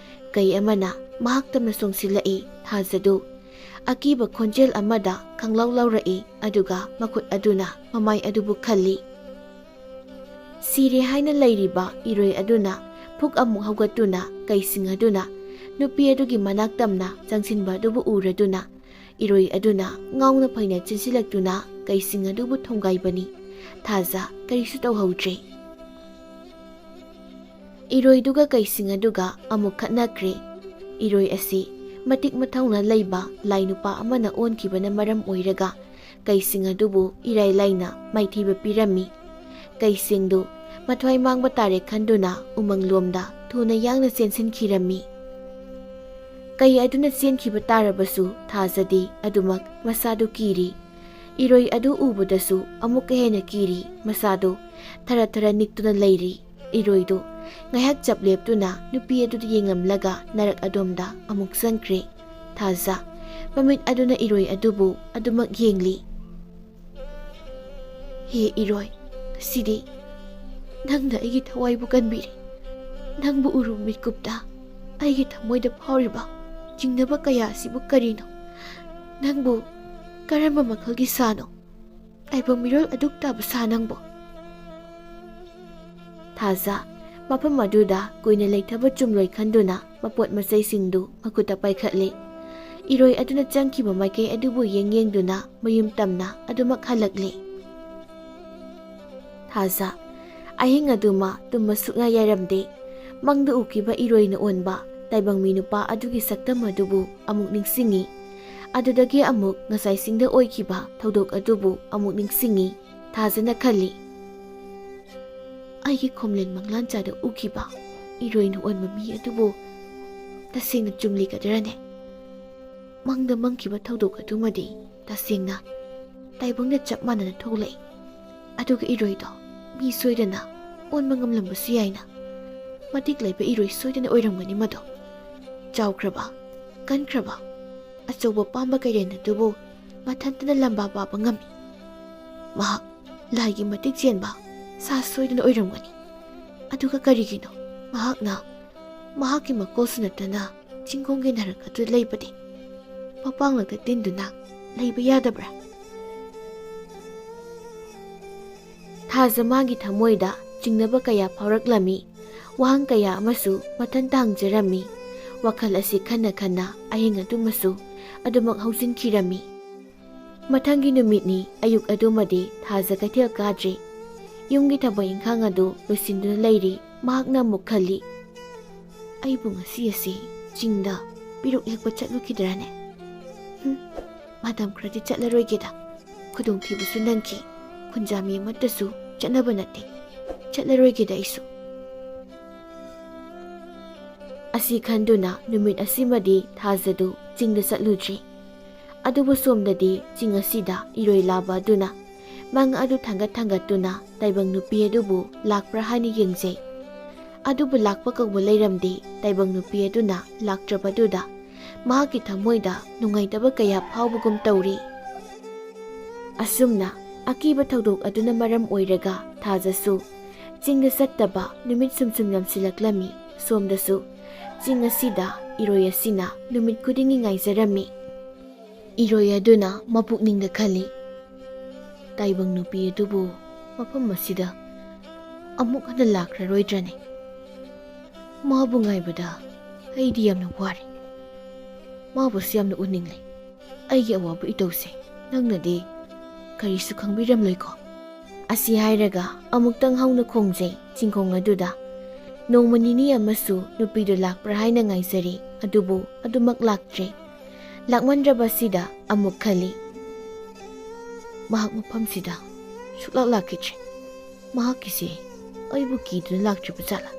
ꯀꯩ ꯑꯃꯅ ꯃꯍꯥꯛ ꯇꯝꯅ ꯆꯣꯡꯁꯤꯜꯂꯛꯏ꯫ ꯊꯥꯖꯗꯨ ꯑꯀꯤꯕ ꯈꯣꯟꯖꯦꯜ ꯑꯃꯗ ꯈꯪꯂꯥꯎ ꯂꯥꯎꯔꯛꯏ, ꯑꯗꯨꯒ ꯃꯈꯨꯠ ꯑꯗꯨꯅ ꯃꯃꯥꯏ ꯑꯗꯨꯕꯨ ꯈꯜꯂꯤ꯫ ꯁꯤꯔꯦ ꯍꯥꯏꯅ ꯂꯩꯔꯤꯕ ꯏꯔꯣꯏ ꯑꯗꯨꯅ ꯐꯨꯛ ꯑꯃꯨꯛ ꯍꯧꯒꯠꯇꯨꯅ ꯀꯩꯁꯤꯡ ꯑꯗꯨꯅ ꯅꯨꯄꯤ ꯑꯗꯨꯒꯤ ꯃꯅꯥꯛ ꯇꯝꯅ ꯆꯪꯁꯤꯟꯕ ꯑꯗꯨꯕꯨ ꯎꯔꯗꯨꯅ ꯏꯔꯣꯏ ꯑꯗꯨꯅ ꯉꯥꯎꯅ ꯐꯩꯅ ꯆꯦꯟꯁꯤꯜꯂꯛꯇꯨꯅ ꯀꯩꯁꯤꯡ ꯑꯗꯨꯕꯨ ꯊꯣꯝꯒꯥꯏꯕꯅꯤ꯫ ꯊꯥꯖ ꯀꯔꯤꯁꯨ ꯇꯧꯍꯧꯗ꯭ꯔꯦ꯫ ꯏꯔꯣꯏꯗꯨꯒ ꯀꯩꯁꯤꯡ ꯑꯗꯨꯒ ꯑꯃꯨꯛ ꯈꯠꯅꯈ꯭ꯔꯦ꯫ ꯏꯔꯣꯏ ꯑꯁꯤ ꯃꯇꯤꯛ ꯃꯊꯧꯅꯥ ꯂꯩꯕ ꯂꯥꯏ ꯅꯨꯄꯥ ꯑꯃꯅ ꯑꯣꯟꯈꯤꯕꯅ ꯃꯔꯝ ꯑꯣꯏꯔꯒ ꯀꯩꯁꯤꯡ ꯑꯗꯨꯕꯨ ꯏꯔꯥꯏ ꯂꯥꯏꯅ ꯃꯥꯏꯊꯤꯕ ꯄꯤꯔꯝꯃꯤ꯫ ꯀꯩꯁꯤꯡꯗꯨ ꯃꯊ꯭ꯋꯥꯏ ꯃꯥꯡꯕ ꯇꯥꯔꯦ ꯈꯟꯗꯨꯅ ꯎꯃꯪꯂꯣꯝꯗ ꯊꯨꯅ ꯌꯥꯡꯅ ꯆꯦꯟꯁꯤꯟꯈꯤꯔꯝꯃꯤ꯫ ꯀꯩ ꯑꯗꯨꯅ ꯆꯦꯟꯈꯤꯕ ꯇꯥꯔꯕꯁꯨ ꯊꯥꯖꯗꯤ ꯑꯗꯨꯃꯛ ꯃꯁꯥꯗꯨ ꯀꯤꯔꯤ꯫ ꯏꯔꯣꯏ ꯑꯗꯨ ꯎꯕꯗꯁꯨ ꯑꯃꯨꯛꯀ ꯍꯦꯟꯅ ꯀꯤꯔꯤ꯫ ꯃꯁꯥꯗꯨ ꯊꯔ ꯊꯔ ꯅꯤꯛꯇꯨꯅ ꯂꯩꯔꯤ꯫ ꯏꯔꯣꯏꯗꯨ ꯉꯥꯏꯍꯥꯛ ꯆꯞ ꯂꯦꯞꯇꯨꯅ ꯅꯨꯄꯤ ꯑꯗꯨꯗ ꯌꯦꯡꯂꯝꯂꯒ ꯅꯔꯛ ꯑꯗꯣꯝꯗ ꯑꯃꯨꯛ ꯆꯪꯈ꯭ꯔꯦ꯫ ꯊꯥꯖ ꯃꯃꯤꯠ ꯑꯗꯨꯅ ꯏꯔꯣꯏ ꯑꯗꯨꯕꯨ ꯑꯗꯨꯃꯛ ꯌꯦꯡꯂꯤ꯫ "ꯍꯦ ꯏꯔꯣꯏ, ꯉꯁꯤꯗꯤ ꯅꯪꯅ ꯑꯩꯒꯤ ꯊꯋꯥꯏꯕꯨ ꯀꯟꯕꯤꯔꯦ꯫ ꯅꯪꯕꯨ ꯎꯔꯨꯕ ꯃꯤꯠꯀꯨꯞꯇ ꯑꯩꯒꯤ ꯊꯃꯣꯏꯗ ꯐꯥꯎꯔꯤꯕ ꯆꯤꯡꯅꯕ ꯀꯌꯥ ꯑꯁꯤꯕꯨ ꯀꯔꯤꯅꯣ? ꯅꯪꯕꯨ ꯀꯔꯝꯕ ꯃꯈꯜꯒꯤ ꯁꯥꯅꯣ? ꯇꯥꯏꯕꯪ ꯃꯤꯔꯣꯜ ꯑꯗꯨꯛ ꯇꯥꯕ ꯁꯥ ꯅꯪꯕꯨ?" ꯊꯥꯖ ꯃꯐꯝ ꯑꯗꯨꯗ ꯀꯨꯏꯅ ꯂꯩꯊꯕ ꯆꯨꯝꯂꯣꯏ ꯈꯟꯗꯨꯅ ꯃꯄꯣꯠ ꯃꯆꯩꯁꯤꯡꯗꯨ ꯃꯈꯨꯠꯇ ꯄꯥꯏꯈꯠꯂꯦ꯫ ꯏꯔꯣꯏ ꯑꯗꯨꯅ ꯆꯪꯈꯤꯕ ꯃꯥꯏꯀꯩ ꯑꯗꯨꯕꯨ ꯌꯦꯡ ꯌꯦꯡꯗꯨꯅ ꯃꯌꯨꯝ ꯇꯝꯅ ꯑꯗꯨꯃꯛ ꯍꯜꯂꯛꯂꯦ꯫ ꯊꯥꯖ ꯑꯍꯤꯡ ꯑꯗꯨꯃ ꯇꯨꯝꯕ ꯁꯨꯛꯌꯥ ꯌꯥꯔꯝꯗꯦ꯫ ꯃꯪꯗ ꯎꯈꯤꯕ ꯏꯔꯣꯏꯅ ꯑꯣꯟꯕ ꯇꯥꯏꯕꯪ ꯃꯤ ꯅꯨꯄꯥ ꯑꯗꯨꯒꯤ ꯁꯛꯇꯝ ꯑꯗꯨꯕꯨ ꯑꯃꯨꯛ ꯅꯤꯡꯁꯤꯡꯉꯤ꯫ ꯑꯗꯨꯗꯒꯤ ꯑꯃꯨꯛ ꯉꯁꯥꯏꯁꯤꯡꯗ ꯑꯣꯏꯈꯤꯕ ꯊꯧꯗꯣꯛ ꯑꯗꯨꯕꯨ ꯑꯃꯨꯛ ꯅꯤꯡꯁꯤꯡꯉꯤ꯫ ꯊꯥꯖꯅ ꯈꯜꯂꯤ, "ꯑꯩꯒꯤ ꯈꯣꯝꯂꯦꯟ ꯃꯪꯂꯥꯟꯆꯥꯗ ꯎꯈꯤꯕ ꯏꯔꯣꯏꯅ ꯑꯣꯟꯕ ꯃꯤ ꯑꯗꯨꯕꯨ ꯇꯁꯦꯡꯅ ꯆꯨꯝꯂꯤꯒꯗ꯭ꯔꯅꯦ? ꯃꯪꯗ ꯃꯪꯈꯤꯕ ꯊꯧꯗꯣꯛ ꯑꯗꯨꯃꯗꯤ ꯇꯁꯦꯡꯅ ꯇꯥꯏꯕꯪꯗ ꯆꯞ ꯃꯥꯟꯅꯅ ꯊꯣꯛꯂꯛꯏ꯫ ꯑꯗꯨꯒ ꯏꯔꯣꯏꯗꯣ ꯃꯤ ꯁꯣꯏꯗꯅ ꯑꯣꯟꯕ ꯉꯝꯂꯝꯕꯁꯨ ꯌꯥꯏꯅ꯫ ꯃꯇꯤꯛ ꯂꯩꯕ ꯏꯔꯣꯏ ꯁꯣꯏꯗꯅ ꯑꯣꯏꯔꯝꯒꯅꯤ ꯃꯗꯣ꯫ ꯆꯥꯎꯈ꯭ꯔꯕ, ꯀꯟꯈ꯭ꯔꯕ, ꯑꯆꯧꯕ ꯄꯥꯝꯕ ꯀꯩꯔꯦꯟ ꯑꯗꯨꯕꯨ ꯃꯊꯟꯇꯅ ꯂꯝꯕꯥ ꯄꯥꯕ ꯉꯝꯃꯤ꯫ ꯃꯍꯥꯛ ꯂꯥꯏꯒꯤ ꯃꯇꯤꯛ ꯆꯦꯟꯕ ꯁꯥ ꯁꯣꯏꯗꯅ ꯑꯣꯏꯔꯝꯒꯅꯤ꯫ ꯑꯗꯨꯒ ꯀꯔꯤꯒꯤꯅꯣ ꯃꯍꯥꯛꯅ ꯃꯍꯥꯛꯀꯤ ꯃꯀꯣꯜꯁꯨ ꯅꯠꯇꯅ ꯆꯤꯡꯒꯣꯡꯒꯤ ꯅꯔꯛ ꯑꯗꯨ ꯂꯩꯕꯗꯤ ꯃꯄꯥꯡꯂꯛꯇ ꯇꯤꯟꯗꯨꯅ ꯂꯩꯕ ꯌꯥꯗꯕ꯭ꯔꯥ?" ꯊꯥꯖ ꯃꯥꯒꯤ ꯊꯃꯣꯏꯗ ꯆꯤꯡꯅꯕ ꯀꯌꯥ ꯐꯥꯎꯔꯛꯂꯝꯃꯤ꯫ ꯋꯥꯍꯪ ꯀꯌꯥ ꯑꯃꯁꯨ ꯃꯊꯟꯇ ꯍꯪꯖꯔꯝꯃꯤ꯫ ꯋꯥꯈꯜ ꯑꯁꯤ ꯈꯟꯅ ꯈꯟꯅ ꯑꯍꯤꯡ ꯑꯗꯨꯃꯁꯨ ꯑꯗꯨꯃꯛ ꯍꯧꯖꯤꯟꯈꯤꯔꯝꯃꯤ꯫ ꯃꯊꯪꯒꯤ ꯅꯨꯃꯤꯠꯅꯤ꯫ ꯑꯌꯨꯛ ꯑꯗꯨꯃꯗꯤ ꯊꯥꯖ ꯀꯩꯊꯦꯜ ꯀꯥꯗ꯭ꯔꯤ꯫ ꯌꯨꯝꯒꯤ ꯊꯕꯛ ꯏꯪꯈꯥꯡ ꯑꯗꯨ ꯂꯣꯏꯁꯤꯟꯗꯨꯅ ꯂꯩꯔꯤ꯫ ꯃꯍꯥꯛꯅ ꯑꯃꯨꯛ ꯈꯜꯂꯤ, "ꯑꯩꯕꯨ ꯉꯁꯤ ꯑꯁꯤ ꯆꯤꯡꯗ ꯄꯤꯔꯨꯛ ꯍꯦꯛꯄ ꯆꯠꯂꯨꯈꯤꯗ꯭ꯔꯥꯅꯦ? ꯍꯨꯝ, ꯃꯇꯝ ꯈꯔꯗꯤ ꯆꯠꯂꯔꯣꯏꯒꯦꯗ꯫ ꯈꯨꯗꯣꯡꯊꯤꯕꯁꯨ ꯅꯪꯈꯤ꯫ ꯈꯨꯟꯖꯥꯃꯤ ꯑꯃꯠꯇꯁꯨ ꯆꯠꯅꯕ ꯅꯠꯇꯦ꯫ ꯆꯠꯂꯔꯣꯏꯒꯦꯗ ꯑꯩꯁꯨ"꯫ ꯑꯁꯤ ꯈꯟꯗꯨꯅ ꯅꯨꯃꯤꯠ ꯑꯁꯤꯃꯗꯤ ꯊꯥꯖꯗꯨ ꯆꯤꯡꯗ ꯆꯠꯂꯨꯗ꯭ꯔꯤ꯫ ꯑꯗꯨꯕꯨ ꯁꯣꯝꯗꯗꯤ ꯆꯤꯡ ꯑꯁꯤꯗ ꯏꯔꯣꯏ ꯂꯥꯕ ꯑꯗꯨꯅ ꯃꯪ ꯑꯗꯨ ꯊꯥꯡꯒꯠ ꯊꯥꯡꯒꯠꯇꯨꯅ ꯇꯥꯏꯕꯪ ꯅꯨꯄꯤ ꯑꯗꯨꯕꯨ ꯂꯥꯛꯄ꯭ꯔꯥ ꯍꯥꯏꯅ ꯌꯦꯡꯖꯩ꯫ ꯑꯗꯨꯕꯨ ꯂꯥꯛꯄ ꯀꯧꯕ ꯂꯩꯔꯝꯗꯦ꯫ ꯇꯥꯏꯕꯪ ꯅꯨꯄꯤ ꯑꯗꯨꯅ ꯂꯥꯛꯇ꯭ꯔꯕꯗꯨꯗ ꯃꯍꯥꯛꯀꯤ ꯊꯃꯣꯏꯗ ꯅꯨꯡꯉꯥꯏꯇꯕ ꯀꯌꯥ ꯐꯥꯎꯕꯒꯨꯝ ꯇꯧꯔꯤ꯫ ꯑꯁꯨꯝꯅ ꯑꯀꯤꯕ ꯊꯧꯗꯣꯛ ꯑꯗꯨꯅ ꯃꯔꯝ ꯑꯣꯏꯔꯒ ꯊꯥꯖꯁꯨ ꯆꯤꯡꯗ ꯆꯠꯇꯕ ꯅꯨꯃꯤꯠ ꯁꯨꯝ ꯁꯨꯝ ꯌꯥꯝꯁꯤꯜꯂꯛꯂꯝꯃꯤ꯫ ꯁꯣꯝꯗꯁꯨ ꯆꯤꯡ ꯑꯁꯤꯗ ꯏꯔꯣꯏ ꯑꯁꯤꯅ ꯅꯨꯃꯤꯠ ꯈꯨꯗꯤꯡꯒꯤ ꯉꯥꯏꯖꯔꯝꯃꯤ꯫ ꯏꯔꯣꯏ ꯑꯗꯨꯅ ꯃꯄꯨꯛꯅꯤꯡꯗ ꯈꯜꯂꯤ, "ꯇꯥꯏꯕꯪ ꯅꯨꯄꯤ ꯑꯗꯨꯕꯨ ꯃꯐꯝ ꯑꯁꯤꯗ ꯑꯃꯨꯛ ꯍꯟꯅ ꯂꯥꯛꯂꯔꯣꯏꯗ꯭ꯔꯅꯦ? ꯃꯥꯕꯨ ꯉꯥꯏꯕꯗ ꯑꯩꯗꯤ ꯌꯥꯝꯅ ꯋꯥꯔꯦ꯫ ꯃꯥꯕꯨꯁꯨ ꯌꯥꯝꯅ ꯎꯅꯤꯡꯂꯦ꯫ ꯑꯩꯒꯤ ꯑꯋꯥꯕ ꯏꯇꯧꯁꯦ ꯅꯪꯅꯗꯤ ꯀꯔꯤꯁꯨ ꯈꯪꯕꯤꯔꯝꯂꯣꯏꯀꯣ"꯫ ꯑꯁꯤ ꯍꯥꯏꯔꯒ ꯑꯃꯨꯛꯇꯪ ꯍꯧꯅ ꯈꯣꯡꯖꯩ ꯆꯤꯡꯈꯣꯡ ꯑꯗꯨꯗ꯫ ꯅꯣꯡꯃ ꯅꯤꯅꯤ ꯑꯃꯁꯨ ꯅꯨꯄꯤꯗꯨ ꯂꯥꯛꯄ꯭ꯔꯥ ꯍꯥꯏꯅ ꯉꯥꯏꯖꯔꯤ, ꯑꯗꯨꯕꯨ ꯑꯗꯨꯃꯛ ꯂꯥꯛꯇ꯭ꯔꯦ꯫ ꯂꯥꯛꯃꯟꯗ꯭ꯔꯕꯁꯤꯗ ꯑꯃꯨꯛ ꯈꯜꯂꯤ, "ꯃꯍꯥꯛ ꯃꯐꯝꯁꯤꯗ ꯁꯨꯛꯂꯥꯛ ꯂꯥꯛꯈꯤꯗ꯭ꯔꯦ꯫ ꯃꯍꯥꯛꯀꯤꯁꯦ ꯑꯩꯕꯨ ꯀꯤꯗꯨꯅ ꯂꯥꯛꯇ꯭ꯔꯤꯕ ꯖꯥꯠꯂꯥ?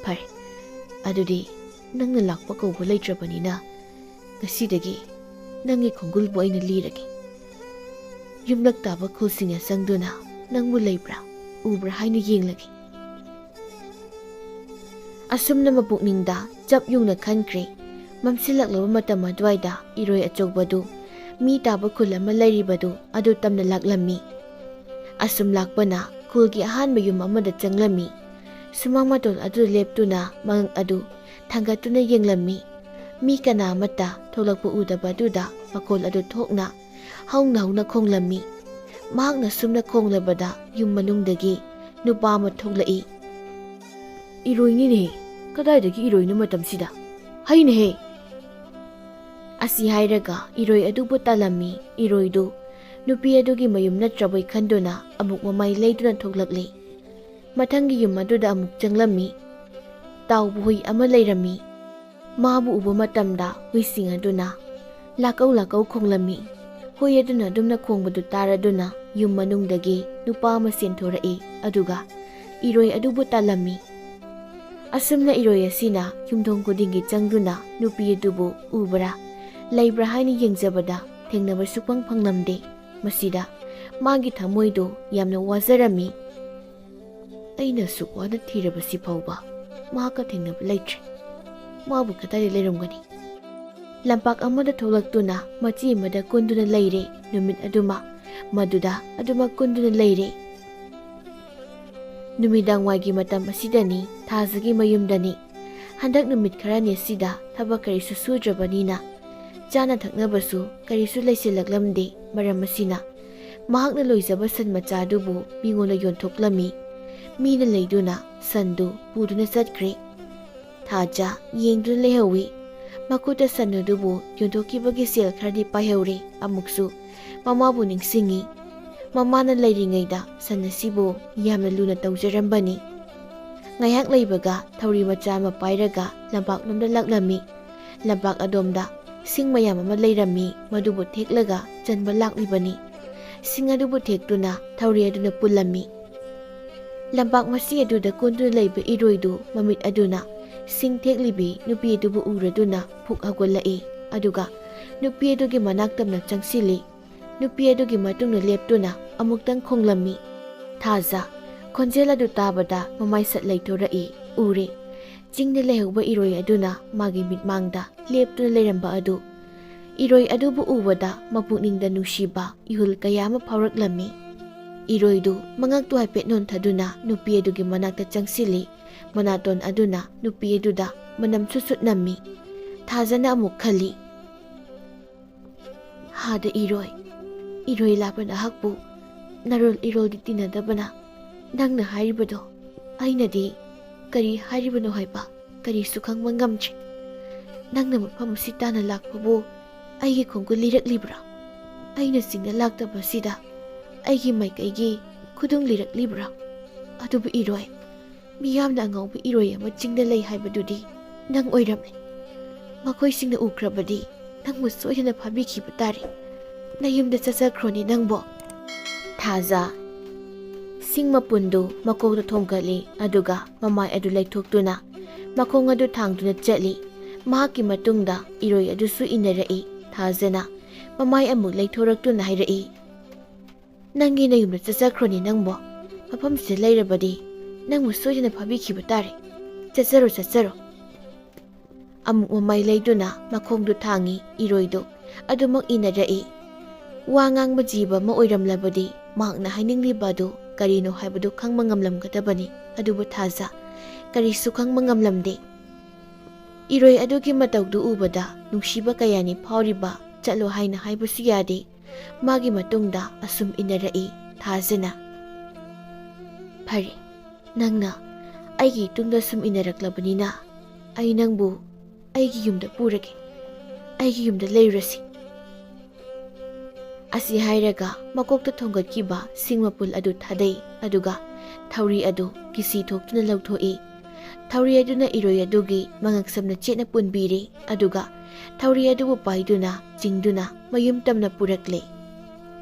ꯐꯔꯦ, ꯑꯗꯨꯗꯤ ꯅꯪꯅ ꯂꯥꯛꯄ ꯀꯧꯕ ꯂꯩꯇ꯭ꯔꯕꯅꯤꯅ ꯉꯁꯤꯗꯒꯤ ꯅꯪꯒꯤ ꯈꯣꯡꯒꯨꯜꯕꯨ ꯑꯩꯅ ꯂꯤꯔꯒꯦ꯫ ꯌꯨꯝꯂꯛ ꯇꯥꯕ ꯈꯨꯜꯁꯤꯡꯅ ꯆꯪꯗꯨꯅ ꯅꯪꯕꯨ ꯂꯩꯕ꯭ꯔꯥ ꯎꯕ꯭ꯔꯥ ꯍꯥꯏꯅ ꯌꯦꯡꯂꯒꯦ"꯫ ꯑꯁꯨꯝꯅ ꯃꯄꯨꯛꯅꯤꯡꯗ ꯆꯞ ꯌꯨꯡꯅ ꯈꯟꯈ꯭ꯔꯦ꯫ ꯃꯝꯁꯤꯜꯂꯛꯂꯕ ꯃꯇꯝ ꯑꯗꯨꯋꯥꯏꯗ ꯏꯔꯣꯏ ꯑꯆꯧꯕꯗꯨ ꯃꯤ ꯇꯥꯕ ꯈꯨꯜ ꯑꯃ ꯂꯩꯔꯤꯕꯗꯨ ꯑꯗꯨ ꯇꯝꯅ ꯂꯥꯛꯂꯝꯃꯤ꯫ ꯑꯁꯨꯝ ꯂꯥꯛꯄꯅ ꯈꯨꯜꯒꯤ ꯑꯍꯥꯟꯕ ꯌꯨꯝ ꯑꯃꯗ ꯆꯪꯂꯝꯃꯤ꯫ ꯁꯨꯃꯥꯡ ꯃꯇꯣꯟ ꯑꯗꯨꯗ ꯂꯦꯞꯇꯨꯅ ꯃꯉꯛ ꯑꯗꯨ ꯊꯥꯡꯒꯠꯇꯨꯅ ꯌꯦꯡꯂꯝꯃꯤ꯫ ꯃꯤ ꯀꯅꯥ ꯑꯃꯠꯇ ꯊꯣꯛꯂꯛꯄ ꯎꯗꯕ ꯑꯗꯨꯗ ꯃꯈꯣꯜ ꯑꯗꯨ ꯊꯣꯛꯅ ꯍꯧꯅ ꯍꯧꯅ ꯈꯣꯡꯂꯝꯃꯤ꯫ ꯃꯍꯥꯛꯅ ꯁꯨꯝꯅ ꯈꯣꯡꯂꯕꯗ ꯌꯨꯝ ꯃꯅꯨꯡꯗꯒꯤ ꯅꯨꯄꯥ ꯑꯃ ꯊꯣꯛꯂꯛꯏ꯫ "ꯏꯔꯣꯏꯅꯤꯅꯦꯍꯦ꯫ ꯀꯗꯥꯏꯗꯒꯤ ꯏꯔꯣꯏꯅꯣ ꯃꯇꯝꯁꯤꯗ? ꯍꯩꯅꯦꯍꯦ!" ꯑꯁꯤ ꯍꯥꯏꯔꯒ ꯏꯔꯣꯏ ꯑꯗꯨꯕꯨ ꯇꯥꯜꯂꯝꯃꯤ꯫ ꯏꯔꯣꯏꯗꯨ ꯅꯨꯄꯤ ꯑꯗꯨꯒꯤ ꯃꯌꯨꯝ ꯅꯠꯇ꯭ꯔꯕꯣꯏ ꯈꯟꯗꯨꯅ ꯑꯃꯨꯛ ꯃꯃꯥꯏ ꯂꯩꯗꯨꯅ ꯊꯣꯛꯂꯛꯂꯤ꯫ ꯃꯊꯪꯒꯤ ꯌꯨꯝ ꯑꯗꯨꯗ ꯑꯃꯨꯛ ꯆꯪꯂꯝꯃꯤ꯫ ꯇꯥꯎꯕ ꯍꯨꯏ ꯑꯃ ꯂꯩꯔꯝꯃꯤ꯫ ꯃꯥꯕꯨ ꯎꯕ ꯃꯇꯝꯗ ꯍꯨꯏꯁꯤꯡ ꯑꯗꯨꯅ ꯂꯥꯛꯀꯧ ꯂꯥꯛꯀꯧ ꯈꯣꯡꯂꯝꯃꯤ꯫ ꯍꯨꯏ ꯑꯗꯨꯅ ꯑꯗꯨꯝꯅ ꯈꯣꯡꯕꯗꯨ ꯇꯥꯔꯗꯨꯅ ꯌꯨꯝ ꯃꯅꯨꯡꯗꯒꯤ ꯅꯨꯄꯥ ꯑꯃ ꯆꯦꯟꯊꯣꯔꯛꯏ, ꯑꯗꯨꯒ ꯏꯔꯣꯏ ꯑꯗꯨꯕꯨ ꯇꯥꯜꯂꯝꯃꯤ꯫ ꯑꯁꯨꯝꯅ ꯏꯔꯣꯏ ꯑꯁꯤꯅ ꯌꯨꯝꯊꯣꯡ ꯈꯨꯗꯤꯡꯒꯤ ꯆꯪꯗꯨꯅ ꯅꯨꯄꯤ ꯑꯗꯨꯕꯨ ꯎꯕ꯭ꯔꯥ, ꯂꯩꯕ꯭ꯔꯥ ꯍꯥꯏꯅ ꯌꯦꯡꯖꯕꯗ ꯊꯦꯡꯅꯕ ꯁꯨꯛꯐꯪ ꯐꯪꯂꯝꯗꯦ꯫ ꯃꯁꯤꯗ ꯃꯥꯒꯤ ꯊꯃꯣꯏꯗꯨ ꯌꯥꯝꯅ ꯋꯥꯖꯔꯝꯃꯤ꯫ "ꯑꯩꯅ ꯑꯁꯨꯛ ꯋꯥꯅ ꯊꯤꯔꯕꯁꯤ ꯐꯥꯎꯕ ꯃꯍꯥꯛꯀ ꯊꯦꯡꯅꯕ ꯂꯩꯇ꯭ꯔꯦ꯫ ꯃꯥꯕꯨ ꯀꯗꯥꯏꯗ ꯂꯩꯔꯝꯒꯅꯤ?" ꯂꯝꯄꯥꯛ ꯑꯃꯗ ꯊꯣꯛꯂꯛꯇꯨꯅ ꯃꯆꯤ ꯑꯃꯗ ꯀꯨꯟꯗꯨꯅ ꯂꯩꯔꯦ꯫ ꯅꯨꯃꯤꯠ ꯑꯗꯨꯃ ꯃꯗꯨꯗ ꯑꯗꯨꯃꯛ ꯀꯨꯟꯗꯨꯅ ꯂꯩꯔꯦ꯫ ꯅꯨꯃꯤꯗꯥꯡꯋꯥꯏꯒꯤ ꯃꯇꯝ ꯑꯁꯤꯗꯅꯤ, ꯊꯥꯖꯒꯤ ꯃꯌꯨꯝꯗꯅꯤ꯫ ꯍꯟꯗꯛ ꯅꯨꯃꯤꯠ ꯈꯔꯅꯤ ꯑꯁꯤꯗ ꯊꯕꯛ ꯀꯔꯤꯁꯨ ꯁꯨꯗ꯭ꯔꯕꯅꯤꯅ ꯆꯥꯅ ꯊꯛꯅꯕꯁꯨ ꯀꯔꯤꯁꯨ ꯂꯩꯁꯤꯜꯂꯛꯂꯝꯗꯦ꯫ ꯃꯔꯝ ꯑꯁꯤꯅ ꯃꯍꯥꯛꯅ ꯂꯣꯏꯖꯕ ꯁꯟ ꯃꯆꯥꯗꯨꯕꯨ ꯃꯤꯉꯣꯟꯗ ꯌꯣꯟꯊꯣꯛꯂꯝꯃꯤ꯫ ꯃꯤꯅ ꯂꯩꯗꯨꯅ ꯁꯟꯗꯨ ꯄꯨꯗꯨꯅ ꯆꯠꯈ꯭ꯔꯦ꯫ ꯊꯥꯖ ꯌꯦꯡꯗꯨꯅ ꯂꯩꯍꯧꯏ꯫ ꯃꯈꯨꯠꯇ ꯁꯟ ꯑꯗꯨꯕꯨ ꯌꯣꯟꯊꯣꯛꯈꯤꯕꯒꯤ ꯁꯦꯜ ꯈꯔꯗꯤ ꯄꯥꯏꯍꯧꯔꯦ꯫ ꯑꯃꯨꯛꯁꯨ ꯃꯃꯥꯕꯨ ꯅꯤꯡꯁꯤꯡꯏ꯫ ꯃꯃꯥꯅ ꯂꯩꯔꯤꯉꯩꯗ ꯁꯟ ꯑꯁꯤꯕꯨ ꯌꯥꯝꯅ ꯂꯨꯅ ꯇꯧꯖꯔꯝꯕꯅꯤ꯫ ꯉꯥꯏꯍꯥꯛ ꯂꯩꯕꯒ ꯊꯧꯔꯤ ꯃꯆꯥ ꯑꯃ ꯄꯥꯏꯔꯒ ꯂꯝꯄꯥꯛꯂꯣꯝꯗ ꯂꯥꯛꯂꯝꯃꯤ꯫ ꯂꯝꯄꯥꯛ ꯑꯗꯣꯝꯗ ꯁꯤꯡ ꯃꯌꯥꯝ ꯑꯃ ꯂꯩꯔꯝꯃꯤ, ꯃꯗꯨꯕꯨ ꯊꯦꯛꯂꯒ ꯆꯟꯕ ꯂꯥꯛꯂꯤꯕꯅꯤ꯫ ꯁꯤꯡ ꯑꯗꯨꯕꯨ ꯊꯦꯛꯇꯨꯅ ꯊꯧꯔꯤ ꯑꯗꯨꯅ ꯄꯨꯜꯂꯝꯃꯤ꯫ ꯂꯝꯄꯥꯛ ꯃꯁꯤ ꯑꯗꯨꯗ ꯀꯨꯟꯗꯨꯅ ꯂꯩꯕ ꯏꯔꯣꯏꯗꯨ ꯃꯃꯤꯠ ꯑꯗꯨꯅ ꯁꯤꯡ ꯊꯦꯛꯂꯤꯕꯤ ꯅꯨꯄꯤ ꯑꯗꯨꯕꯨ ꯎꯔꯗꯨꯅ ꯐꯨꯛ ꯍꯧꯒꯠꯂꯛꯏ, ꯑꯗꯨꯒ ꯅꯨꯄꯤ ꯑꯗꯨꯒꯤ ꯃꯅꯥꯛ ꯇꯝꯅ ꯆꯪꯁꯤꯜꯂꯤ꯫ ꯅꯨꯄꯤ ꯑꯗꯨꯒꯤ ꯃꯇꯨꯡꯗ ꯂꯦꯞꯇꯨꯅ ꯑꯃꯨꯛꯇꯪ ꯈꯣꯡꯂꯝꯃꯤ꯫ ꯊꯥꯖ ꯈꯣꯟꯖꯦꯜ ꯑꯗꯨ ꯇꯥꯕꯗ ꯃꯃꯥꯏ ꯁꯠ ꯂꯩꯊꯣꯔꯛꯏ꯫ ꯎꯔꯦ, ꯆꯤꯡꯗ ꯂꯩꯍꯧꯕ ꯏꯔꯣꯏ ꯑꯗꯨꯅ ꯃꯥꯒꯤ ꯃꯤꯠꯃꯥꯡꯗ ꯂꯦꯞꯇꯨꯅ ꯂꯩꯔꯝꯕ ꯑꯗꯨ꯫ ꯏꯔꯣꯏ ꯑꯗꯨꯕꯨ ꯎꯕꯗ ꯃꯄꯨꯛꯅꯤꯡꯗ ꯅꯨꯡꯁꯤꯕ ꯏꯍꯨꯜ ꯀꯌꯥ ꯑꯃ ꯐꯥꯎꯔꯛꯂꯝꯃꯤ꯫ ꯏꯔꯣꯏꯗꯨ ꯃꯉꯛꯇꯨ ꯍꯥꯏꯐꯦꯠ ꯅꯣꯟꯊꯗꯨꯅ ꯅꯨꯄꯤ ꯑꯗꯨꯒꯤ ꯃꯅꯥꯛꯇ ꯆꯪꯁꯤꯜꯂꯤ꯫ ꯃꯅꯥꯇꯣꯟ ꯑꯗꯨꯅ ꯅꯨꯄꯤ ꯑꯗꯨꯗ ꯃꯅꯝ ꯁꯨꯠ ꯁꯨꯠ ꯅꯝꯃꯤ꯫ ꯊꯥꯖꯅ ꯑꯃꯨꯛ ꯈꯜꯂꯤ, "ꯍꯥꯗ ꯏꯔꯣꯏ, ꯏꯔꯣꯏ ꯂꯥꯕ ꯅꯍꯥꯛꯄꯨ ꯅꯔꯣꯜ ꯏꯔꯣꯜꯗꯤ ꯇꯤꯟꯅꯗꯕꯅ ꯅꯪꯅ ꯍꯥꯏꯔꯤꯕꯗꯣ ꯑꯩꯅꯗꯤ ꯀꯔꯤ ꯍꯥꯏꯔꯤꯕꯅꯣ ꯍꯥꯏꯕ ꯀꯔꯤꯁꯨ ꯈꯪꯕ ꯉꯝꯗ꯭ꯔꯦ꯫ ꯅꯪꯅ ꯃꯐꯝ ꯑꯁꯤ ꯇꯥꯟꯅ ꯂꯥꯛꯄꯕꯨ ꯑꯩꯒꯤ ꯈꯣꯡꯒꯨꯜ ꯂꯤꯔꯛꯂꯤꯕ꯭ꯔꯥ? ꯑꯩꯅ ꯆꯤꯡꯗ ꯂꯥꯛꯇꯕꯁꯤꯗ ꯑꯩꯒꯤ ꯃꯥꯏꯀꯩꯒꯤ ꯈꯨꯗꯨꯡ ꯂꯤꯔꯛꯂꯤꯕ꯭ꯔꯥ?" ꯑꯗꯨꯕꯨ ꯏꯔꯣꯏ, ꯃꯤꯌꯥꯝꯅ ꯑꯉꯥꯎꯕ ꯏꯔꯣꯏ ꯑꯃ ꯆꯤꯡꯗ ꯂꯩ ꯍꯥꯏꯕꯗꯨꯗꯤ ꯅꯪ ꯑꯣꯏꯔꯝꯂꯦ꯫ ꯃꯈꯣꯏꯁꯤꯡꯅ ꯎꯈ꯭ꯔꯕꯗꯤ ꯅꯪꯕꯨ ꯁꯣꯏꯗꯅ ꯐꯥꯕꯤꯈꯤꯕ ꯇꯥꯔꯦ꯫ ꯅꯌꯨꯝꯗ ꯆꯠꯆꯈ꯭ꯔꯣꯅꯦ ꯅꯪꯕꯣ꯫ ꯊꯥꯖ ꯁꯤꯡ ꯃꯄꯨꯟꯗꯨ ꯃꯀꯣꯛꯇ ꯊꯣꯡꯒꯠꯂꯤ, ꯑꯗꯨꯒ ꯃꯃꯥꯏ ꯑꯗꯨ ꯂꯩꯊꯣꯛꯇꯨꯅ ꯃꯈꯣꯡ ꯑꯗꯨ ꯊꯥꯡꯗꯨꯅ ꯆꯠꯂꯤ꯫ ꯃꯍꯥꯛꯀꯤ ꯃꯇꯨꯡꯗ ꯏꯔꯣꯏ ꯑꯗꯨꯁꯨ ꯏꯟꯅꯔꯛꯏ꯫ ꯊꯥꯖꯅ ꯃꯃꯥꯏ ꯑꯃꯨꯛ ꯂꯩꯊꯣꯔꯛꯇꯨꯅ ꯍꯥꯏꯔꯛꯏ, "ꯅꯪꯒꯤ ꯅꯌꯨꯝꯗ ꯆꯠꯆꯈ꯭ꯔꯣꯅꯦ ꯅꯪꯕꯣ꯫ ꯃꯐꯝꯁꯤꯗ ꯂꯩꯔꯕꯗꯤ ꯅꯪꯕꯨ ꯁꯣꯏꯗꯅ ꯐꯥꯕꯤꯈꯤꯕ ꯇꯥꯔꯦ꯫ ꯆꯠꯆꯔꯣ, ꯆꯠꯆꯔꯣ꯫" ꯑꯃꯨꯛ ꯃꯃꯥꯏ ꯂꯩꯗꯨꯅ ꯃꯈꯣꯡꯗꯨ ꯊꯥꯡꯏ ꯏꯔꯣꯏꯗꯨ꯫ ꯑꯗꯨꯃꯛ ꯏꯟꯅꯔꯛꯏ꯫ ꯋꯥ ꯉꯥꯡꯕ ꯖꯤꯕ ꯑꯃ ꯑꯣꯏꯔꯝꯂꯕꯗꯤ ꯃꯍꯥꯛꯅ ꯍꯥꯏꯅꯤꯡꯂꯤꯕ ꯑꯗꯨ ꯀꯔꯤꯅꯣ ꯍꯥꯏꯕꯗꯨ ꯈꯪꯕ ꯉꯝꯂꯝꯒꯗꯕꯅꯤ꯫ ꯑꯗꯨꯕꯨ ꯊꯥꯖ ꯀꯔꯤꯁꯨ ꯈꯪꯕ ꯉꯝꯂꯝꯗꯦ꯫ ꯏꯔꯣꯏ ꯑꯗꯨꯒꯤ ꯃꯇꯧꯗꯨ ꯎꯕꯗ ꯅꯨꯡꯁꯤꯕ ꯀꯌꯥꯅꯤ ꯐꯥꯎꯔꯤꯕ꯫ "ꯆꯠꯂꯣ" ꯍꯥꯏꯅ ꯍꯥꯏꯕꯁꯨ ꯌꯥꯗꯦ꯫ ꯃꯥꯒꯤ ꯃꯇꯨꯡꯗ ꯑꯁꯨꯝ ꯏꯟꯅꯔꯛꯏ ꯊꯥꯖꯅ꯫ "ꯐꯔꯦ, ꯅꯪꯅ ꯑꯩꯒꯤ ꯏꯇꯨꯡꯗ ꯁꯨꯝ ꯏꯟꯅꯔꯛꯂꯕꯅꯤꯅ ꯑꯩ ꯅꯪꯕꯨ ꯑꯩꯒꯤ ꯌꯨꯝꯗ ꯄꯨꯔꯒꯦ꯫ ꯑꯩꯒꯤ ꯌꯨꯝꯗ ꯂꯩꯔꯨꯔꯁꯤ꯫" ꯑꯁꯤ ꯍꯥꯏꯔꯒ ꯃꯀꯣꯛꯇ ꯊꯣꯡꯒꯠꯈꯤꯕ ꯁꯤꯡ ꯃꯄꯨꯜ ꯑꯗꯨ ꯊꯥꯗꯩ, ꯑꯗꯨꯒ ꯊꯧꯔꯤ ꯑꯗꯨ ꯀꯤꯁꯤ ꯊꯣꯛꯇꯨꯅ ꯂꯧꯊꯣꯛꯏ꯫ ꯊꯧꯔꯤ ꯑꯗꯨꯅ ꯏꯔꯣꯏ ꯑꯗꯨꯒꯤ ꯃꯉꯛꯁꯝꯅ ꯆꯦꯠꯅ ꯄꯨꯟꯕꯤꯔꯦ, ꯑꯗꯨꯒ ꯊꯧꯔꯤ ꯑꯗꯨꯕꯨ ꯄꯥꯏꯗꯨꯅ ꯆꯤꯡꯗꯨꯅ ꯃꯌꯨꯝ ꯇꯝꯅ ꯄꯨꯔꯛꯂꯦ꯫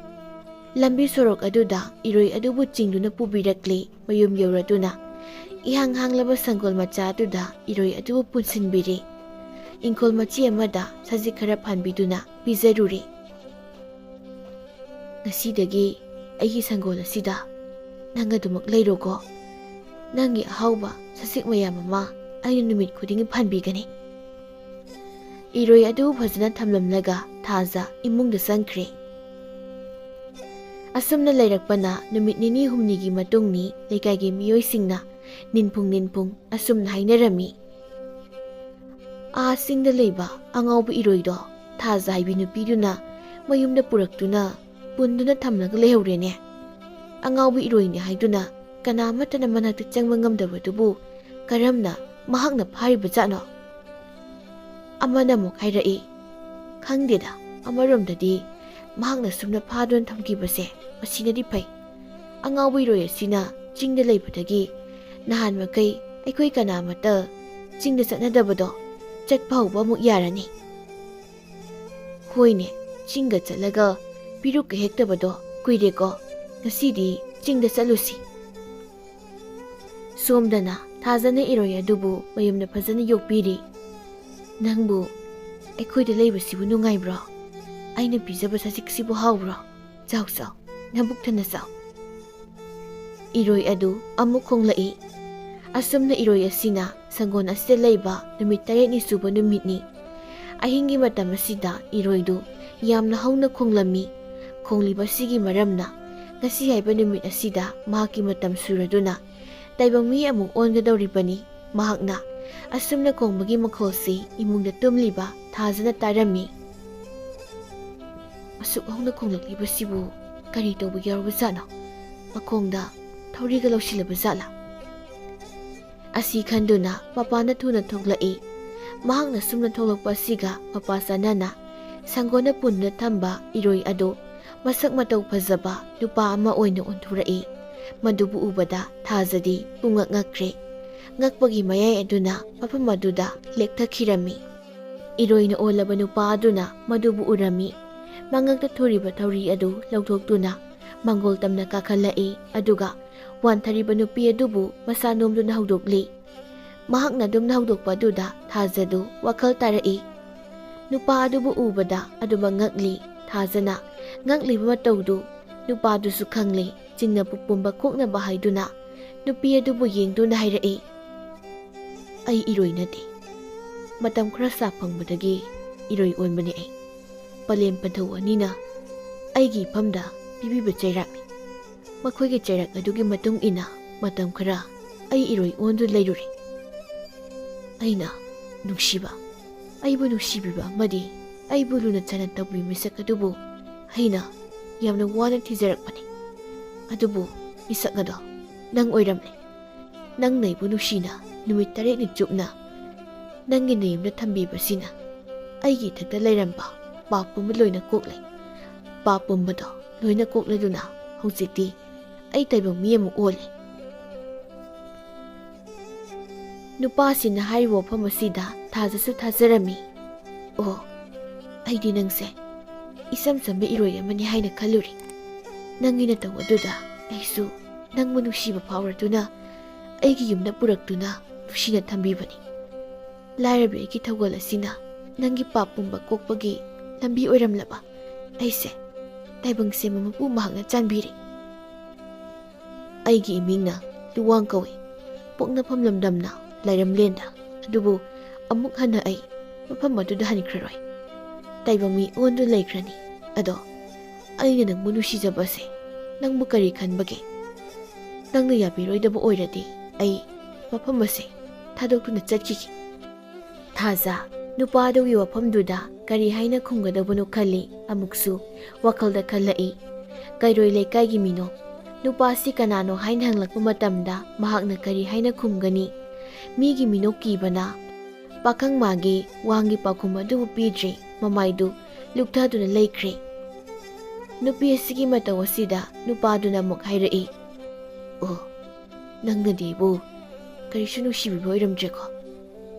ꯂꯝꯕꯤ ꯁꯣꯔꯣꯛ ꯑꯗꯨꯗ ꯏꯔꯣꯏ ꯑꯗꯨꯕꯨ ꯆꯤꯡꯗꯨꯅ ꯄꯨꯕꯤꯔꯛꯂꯦ ꯃꯌꯨꯝ ꯌꯧꯔꯗꯨꯅ꯫ ꯏꯍꯥꯡ ꯍꯥꯡꯂꯕ ꯁꯪꯒꯣꯜ ꯃꯆꯥ ꯑꯗꯨꯗ ꯏꯔꯣꯏ ꯑꯗꯨꯕꯨ ꯄꯨꯟꯁꯤꯟꯕꯤꯔꯦ꯫ ꯏꯪꯈꯣꯜ ꯃꯆꯤ ꯑꯃꯗ ꯁꯖꯤꯛ ꯈꯔ ꯐꯥꯟꯕꯤꯗꯨꯅ ꯄꯤꯖꯔꯨꯔꯦ꯫ "ꯉꯁꯤꯗꯒꯤ ꯑꯩꯒꯤ ꯁꯪꯒꯣꯜ ꯑꯁꯤꯗ ꯅꯪ ꯑꯗꯨꯃꯛ ꯂꯩꯔꯣꯀꯣ꯫ ꯅꯪꯒꯤ ꯑꯍꯥꯎꯕ ꯁꯖꯤꯛ ꯃꯌꯥꯝ ꯑꯃ ꯑꯩꯅ ꯅꯨꯃꯤꯠ ꯈꯨꯗꯤꯡꯒꯤ ꯐꯥꯟꯕꯤꯒꯅꯤ꯫" ꯏꯔꯣꯏ ꯑꯗꯨ ꯐꯖꯅ ꯊꯝꯂꯝꯂꯒ ꯊꯥꯖ ꯏꯃꯨꯡꯗ ꯆꯪꯈ꯭ꯔꯦ꯫ ꯑꯁꯨꯝꯅ ꯂꯩꯔꯛꯄꯅ ꯅꯨꯃꯤꯠ ꯅꯤꯅꯤ ꯍꯨꯝꯅꯤꯒꯤ ꯃꯇꯨꯡꯅꯤ꯫ ꯂꯩꯀꯥꯏꯒꯤ ꯃꯤꯑꯣꯏꯁꯤꯡꯅ ꯅꯤꯟꯐꯨꯡ ꯅꯤꯟꯐꯨꯡ ꯑꯁꯨꯝꯅ ꯍꯥꯏꯅꯔꯝꯃꯤ, "ꯑꯥ ꯆꯤꯡꯗ ꯂꯩꯕ ꯑꯉꯥꯎꯕ ꯏꯔꯣꯏꯗꯣ ꯊꯥꯖ ꯍꯥꯏꯕꯤ ꯅꯨꯄꯤꯗꯨꯅ ꯃꯌꯨꯝꯗ ꯄꯨꯔꯛꯇꯨꯅ ꯄꯨꯟꯗꯨꯅ ꯊꯝꯂꯒ ꯂꯩꯍꯧꯔꯦꯅꯦ꯫ ꯑꯉꯥꯎꯕ ꯏꯔꯣꯏꯅꯤ ꯍꯥꯏꯗꯨꯅ ꯀꯅꯥ ꯑꯃꯠꯇꯅ ꯃꯅꯥꯛꯇ ꯆꯪꯕ ꯉꯝꯗꯕꯗꯨꯕꯨ ꯀꯔꯝꯅ ꯃꯍꯥꯛꯅ ꯐꯥꯔꯤꯕꯖꯥꯠꯅꯣ?" ꯑꯃꯅ ꯑꯃꯨꯛ ꯍꯥꯏꯔꯛꯏ, "ꯈꯪꯗꯦꯗ, ꯑꯃꯔꯣꯝꯗꯗꯤ ꯃꯍꯥꯛꯅ ꯁꯨꯝꯅ ꯐꯥꯗꯨꯅ ꯊꯝꯈꯤꯕꯁꯦ ꯃꯁꯤꯅꯗꯤ ꯐꯩ꯫ ꯑꯉꯥꯎꯕ ꯏꯔꯣꯏ ꯑꯁꯤꯅ ꯆꯤꯡꯗ ꯂꯩꯕꯗꯒꯤ ꯅꯍꯥꯟ ꯃꯈꯩ ꯑꯩꯈꯣꯏ ꯀꯅꯥꯃꯠꯇ ꯆꯤꯡꯗ ꯆꯠꯅꯗꯕꯗꯣ ꯆꯠꯄ ꯍꯧꯕ ꯑꯃꯨꯛ ꯌꯥꯔꯅꯤ꯫ ꯍꯣꯏꯅꯦ, ꯆꯤꯡꯒ ꯆꯠꯂꯒ ꯄꯤꯔꯨꯛꯀ ꯍꯦꯛꯇꯕꯗꯣ ꯀꯨꯏꯔꯦꯀꯣ꯫ ꯉꯁꯤꯗꯤ ꯆꯤꯡꯗ ꯆꯠꯂꯨꯁꯤ꯫ ꯁꯣꯝꯗꯅ ꯊꯥꯖꯅ ꯏꯔꯣꯏ ꯑꯗꯨꯕꯨ ꯃꯌꯨꯝꯗ ꯐꯖꯅ ꯌꯣꯛꯄꯤꯔꯤ꯫ "ꯅꯪꯕꯨ ꯑꯩꯈꯣꯏꯗ ꯂꯩꯕꯁꯤꯕꯨ ꯅꯨꯡꯉꯥꯏꯕ꯭ꯔꯣ? ꯑꯩꯅ ꯄꯤꯖꯕ ꯁꯖꯤꯛꯁꯤꯕꯨ ꯍꯥꯎꯕ꯭ꯔꯣ? ꯆꯥꯎ ꯆꯥꯎ, ꯅꯕꯨꯛ ꯊꯟꯅ ꯆꯥꯎ꯫" ꯏꯔꯣꯏ ꯑꯗꯨ ꯑꯃꯨꯛ ꯈꯣꯡꯂꯛꯏ꯫ ꯑꯁꯨꯝꯅ ꯏꯔꯣꯏ ꯑꯁꯤꯅ ꯁꯪꯒꯣꯟ ꯑꯁꯤꯗ ꯂꯩꯕ ꯅꯨꯃꯤꯠ ꯇꯔꯦꯠꯅꯤ ꯁꯨꯕ ꯅꯨꯃꯤꯠꯅꯤ꯫ ꯑꯍꯤꯡꯒꯤ ꯃꯇꯝ ꯑꯁꯤꯗ ꯏꯔꯣꯏꯗꯨ ꯌꯥꯝꯅ ꯍꯧꯅ ꯈꯣꯡꯂꯝꯃꯤ꯫ ꯈꯣꯡꯂꯤꯕꯁꯤꯒꯤ ꯃꯔꯝꯅ ꯉꯁꯤ ꯍꯥꯏꯕ ꯅꯨꯃꯤꯠ ꯑꯁꯤꯗ ꯃꯍꯥꯛꯀꯤ ꯃꯇꯝ ꯁꯨꯔꯗꯨꯅ ꯇꯥꯏꯕꯪ ꯃꯤ ꯑꯃꯨꯛ ꯑꯣꯟꯒꯗꯧꯔꯤꯕꯅꯤ꯫ ꯃꯍꯥꯛꯅ ꯑꯁꯨꯝꯅ ꯈꯣꯡꯕꯒꯤ ꯃꯈꯣꯜꯁꯤ ꯏꯃꯨꯡꯗ ꯇꯨꯝꯂꯤꯕ ꯊꯥꯖꯅ ꯇꯥꯔꯝꯃꯤ꯫ "ꯑꯁꯨꯛ ꯍꯧꯅ ꯈꯣꯡꯂꯛꯂꯤꯕꯁꯤꯕꯨ ꯀꯔꯤ ꯇꯧꯕ ꯌꯥꯎꯔꯕꯖꯥꯠꯅꯣ? ꯃꯈꯣꯡꯗ ꯊꯧꯔꯤꯒ ꯂꯧꯁꯤꯜꯂꯕ ꯖꯥꯠꯂꯥ?" ꯑꯁꯤ ꯈꯟꯗꯨꯅ ꯃꯄꯥꯅ ꯊꯨꯅ ꯊꯣꯛꯂꯛꯏ꯫ ꯃꯍꯥꯛꯅ ꯁꯨꯝꯅ ꯊꯣꯛꯂꯛꯄ ꯑꯁꯤꯒ ꯃꯄꯥ ꯆꯥꯟꯅꯅ ꯁꯪꯒꯣꯟꯅ ꯄꯨꯟꯗꯨꯅ ꯊꯝꯕ ꯏꯔꯣꯏ ꯑꯗꯨ ꯃꯁꯛ ꯃꯇꯧ ꯐꯖꯕ ꯅꯨꯄꯥ ꯑꯃ ꯑꯣꯏꯅ ꯑꯣꯟꯊꯣꯔꯛꯏ꯫ ꯃꯗꯨꯕꯨ ꯎꯕꯗ ꯊꯥꯖꯗꯤ ꯄꯨꯡꯉꯛ ꯉꯛꯈ꯭ꯔꯦ꯫ ꯉꯛꯄꯒꯤ ꯃꯌꯥꯏ ꯑꯗꯨꯅ ꯃꯐꯝ ꯑꯗꯨꯗ ꯂꯦꯛꯊꯈꯤꯔꯝꯃꯤ꯫ ꯏꯔꯣꯏꯅ ꯑꯣꯜꯂꯕ ꯅꯨꯄꯥ ꯑꯗꯨꯅ ꯃꯗꯨꯕꯨ ꯎꯔꯝꯃꯤ꯫ ꯃꯉꯛꯇ ꯊꯨꯔꯤꯕ ꯊꯧꯔꯤ ꯑꯗꯨ ꯂꯧꯊꯣꯛꯇꯨꯅ ꯃꯪꯒꯣꯜ ꯇꯝꯅ ꯀꯥꯈꯠꯂꯛꯏ, ꯑꯗꯨꯒ ꯋꯥꯟꯊꯔꯤꯕ ꯅꯨꯄꯤ ꯑꯗꯨꯕꯨ ꯃꯁꯥ ꯅꯣꯝꯗꯨꯅ ꯍꯧꯗꯣꯛꯂꯤ꯫ ꯃꯍꯥꯛꯅ ꯑꯗꯨꯝꯅ ꯍꯧꯗꯣꯛꯄ ꯑꯗꯨꯗ ꯊꯥꯖꯗꯨ ꯋꯥꯈꯜ ꯇꯥꯔꯛꯏ꯫ ꯅꯨꯄꯥ ꯑꯗꯨꯕꯨ ꯎꯕꯗ ꯑꯗꯨꯃꯛ ꯉꯛꯂꯤ꯫ ꯊꯥꯖꯅ ꯉꯛꯂꯤꯕ ꯃꯇꯧꯗꯨ ꯅꯨꯄꯥꯗꯨꯁꯨ ꯈꯪꯂꯤ꯫ ꯆꯤꯡꯅ ꯄꯨꯝꯕ ꯀꯣꯛꯅꯕ ꯍꯥꯏꯗꯨꯅ ꯅꯨꯄꯤ ꯑꯗꯨꯕꯨ ꯌꯦꯡꯗꯨꯅ ꯍꯥꯏꯔꯛꯏ, "ꯑꯩ ꯏꯔꯣꯏ ꯅꯠꯇꯦ꯫ ꯃꯇꯝ ꯈꯔ ꯁꯥ ꯐꯪꯕꯗꯒꯤ ꯏꯔꯣꯏ ꯑꯣꯟꯕꯅꯤ ꯑꯩ꯫ ꯄꯂꯦꯝ ꯄꯟꯊꯧ ꯑꯅꯤꯅ ꯑꯩꯒꯤ ꯏꯐꯝꯗ ꯄꯤꯕꯤꯕ ꯆꯩꯔꯥꯛꯅꯤ꯫ ꯃꯈꯣꯏꯒꯤ ꯆꯩꯔꯥꯛ ꯑꯗꯨꯒꯤ ꯃꯇꯨꯡ ꯏꯟꯅ ꯃꯇꯝ ꯈꯔ ꯑꯩ ꯏꯔꯣꯏ ꯑꯣꯟꯗꯨꯅ ꯂꯩꯔꯨꯔꯦ꯫ ꯑꯩꯅ ꯅꯨꯡꯁꯤꯕ, ꯑꯩꯕꯨ ꯅꯨꯡꯁꯤꯕꯤꯕ ꯑꯃꯗꯤ ꯑꯩꯕꯨ ꯂꯨꯅ ꯆꯥꯟꯅ ꯇꯧꯕꯤꯕ ꯃꯤꯁꯛ ꯑꯗꯨꯕꯨ ꯑꯩꯅ ꯌꯥꯝꯅ ꯋꯥꯅ ꯊꯤꯖꯔꯛꯄꯅꯤ꯫ ꯑꯗꯨꯕꯨ ꯃꯤꯁꯛ ꯑꯗꯣ ꯅꯪ ꯑꯣꯏꯔꯝꯂꯦ꯫ ꯅꯪꯅ ꯑꯩꯕꯨ ꯅꯨꯡꯁꯤꯅ ꯅꯨꯃꯤꯠ ꯇꯔꯦꯠꯅꯤ ꯆꯨꯞꯅ ꯅꯪꯒꯤ ꯅꯌꯨꯝꯗ ꯊꯝꯕꯤꯕꯁꯤꯅ ꯑꯩꯒꯤ ꯏꯊꯛꯇ ꯂꯩꯔꯝꯕ ꯄꯥꯞ ꯄꯨꯝꯕ ꯂꯣꯏꯅ ꯀꯣꯛꯂꯦ꯫ ꯄꯥꯞ ꯄꯨꯝꯕꯗꯣ ꯂꯣꯏꯅ ꯀꯣꯛꯂꯗꯨꯅ ꯍꯧꯖꯤꯛꯇꯤ ꯑꯩ ꯇꯥꯏꯕꯪ ꯃꯤ ꯑꯃ ꯑꯣꯜꯂꯦ꯫ ꯅꯨꯄꯥꯁꯤꯅ ꯍꯥꯏꯔꯤꯕ ꯋꯥꯐꯝ ꯑꯁꯤꯗ ꯊꯥꯖꯁꯨ ꯊꯥꯖꯔꯝꯃꯤ꯫ "ꯑꯣ, ꯑꯩꯗꯤ ꯅꯪꯁꯦ ꯏꯆꯝ ꯆꯝꯕ ꯏꯔꯣꯏ ꯑꯃꯅꯤ ꯍꯥꯏꯅ ꯈꯜꯂꯨꯔꯦ꯫ ꯅꯪꯒꯤ ꯅꯇꯧ ꯑꯗꯨꯗ ꯑꯩꯁꯨ ꯅꯪꯕꯨ ꯅꯨꯡꯁꯤꯕ ꯐꯥꯎꯔꯗꯨꯅ ꯑꯩꯒꯤ ꯌꯨꯝꯗ ꯄꯨꯔꯛꯇꯨꯅ ꯅꯨꯡꯁꯤꯅ ꯊꯝꯕꯤꯕꯅꯤ꯫ ꯂꯥꯏꯔꯕꯤ ꯑꯩꯒꯤ ꯊꯧꯒꯜ ꯑꯁꯤꯅ ꯅꯪꯒꯤ ꯄꯥꯞ ꯄꯨꯝꯕ ꯀꯣꯛꯄꯒꯤ ꯂꯝꯕꯤ ꯑꯣꯏꯔꯝꯂꯕ ꯑꯩꯁꯦ ꯇꯥꯏꯕꯪ ꯁꯦꯝꯕ ꯃꯄꯨ ꯃꯍꯥꯛꯅ ꯆꯥꯟꯕꯤꯔꯦ꯫ ꯑꯩꯒꯤ ꯏꯃꯤꯡꯅ ꯂꯨꯋꯥꯡ ꯀꯧꯏ꯫ ꯄꯣꯛꯅꯐꯝ ꯂꯝꯗꯝꯅ ꯂꯥꯏꯔꯝꯂꯦꯟꯗ, ꯑꯗꯨꯕꯨ ꯑꯃꯨꯛ ꯍꯟꯅ ꯑꯩ ꯃꯐꯝ ꯑꯗꯨꯗ ꯍꯟꯈ꯭ꯔꯔꯣꯏ꯫ ꯇꯥꯏꯕꯪ ꯃꯤ ꯑꯣꯟꯗꯨꯅ ꯂꯩꯈ꯭ꯔꯅꯤ꯫ ꯑꯗꯣ ꯑꯩꯅ ꯅꯪꯕꯨ ꯅꯨꯡꯁꯤꯖꯕꯁꯦ ꯅꯪꯕꯨ ꯀꯔꯤ ꯈꯟꯕꯒꯦ? ꯅꯪꯅ ꯌꯥꯕꯤꯔꯣꯏꯗꯕ ꯑꯣꯏꯔꯗꯤ ꯑꯩ ꯃꯐꯝ ꯑꯁꯦ ꯊꯥꯗꯣꯛꯇꯨꯅ ꯆꯠꯈꯤꯒꯦ꯫" ꯊꯥꯖ ꯅꯨꯄꯥ ꯑꯗꯨꯒꯤ ꯋꯥꯐꯝꯗꯨꯗ ꯀꯔꯤ ꯍꯥꯏꯅ ꯈꯨꯝꯒꯗꯕꯅꯣ ꯈꯜꯂꯤ꯫ ꯑꯃꯨꯛꯁꯨ ꯋꯥꯈꯜꯗ ꯈꯜꯂꯛꯏ, ꯀꯩꯔꯣꯏ ꯂꯩꯀꯥꯏꯒꯤ ꯃꯤꯅꯣꯛ꯫ ꯅꯨꯄꯥꯁꯤ ꯀꯅꯥꯅꯣ ꯍꯥꯏꯅ ꯍꯪꯂꯛꯄ ꯃꯇꯝꯗ ꯃꯍꯥꯛꯅ ꯀꯔꯤ ꯍꯥꯏꯅ ꯈꯨꯝꯒꯅꯤ? ꯃꯤꯒꯤ ꯃꯤꯅꯣꯛ ꯀꯤꯕꯅ ꯄꯥꯈꯪ ꯃꯥꯒꯤ ꯋꯥꯍꯪꯒꯤ ꯄꯥꯎꯈꯨꯝ ꯑꯗꯨꯕꯨ ꯄꯤꯗ꯭ꯔꯤ, ꯃꯃꯥꯏꯗꯨ ꯂꯨꯛꯊꯗꯨꯅ ꯂꯩꯈ꯭ꯔꯦ꯫ ꯅꯨꯄꯤ ꯑꯁꯤꯒꯤ ꯃꯇꯧ ꯑꯁꯤꯗ ꯅꯨꯄꯥꯗꯨꯅ ꯑꯃꯨꯛ ꯍꯥꯏꯔꯛꯏ, "ꯑꯣ, ꯅꯪꯅꯗꯤ ꯑꯩꯕꯨ ꯀꯔꯤꯁꯨ ꯅꯨꯡꯁꯤꯕꯤꯕ ꯑꯣꯏꯔꯝꯗ꯭ꯔꯦꯀꯣ?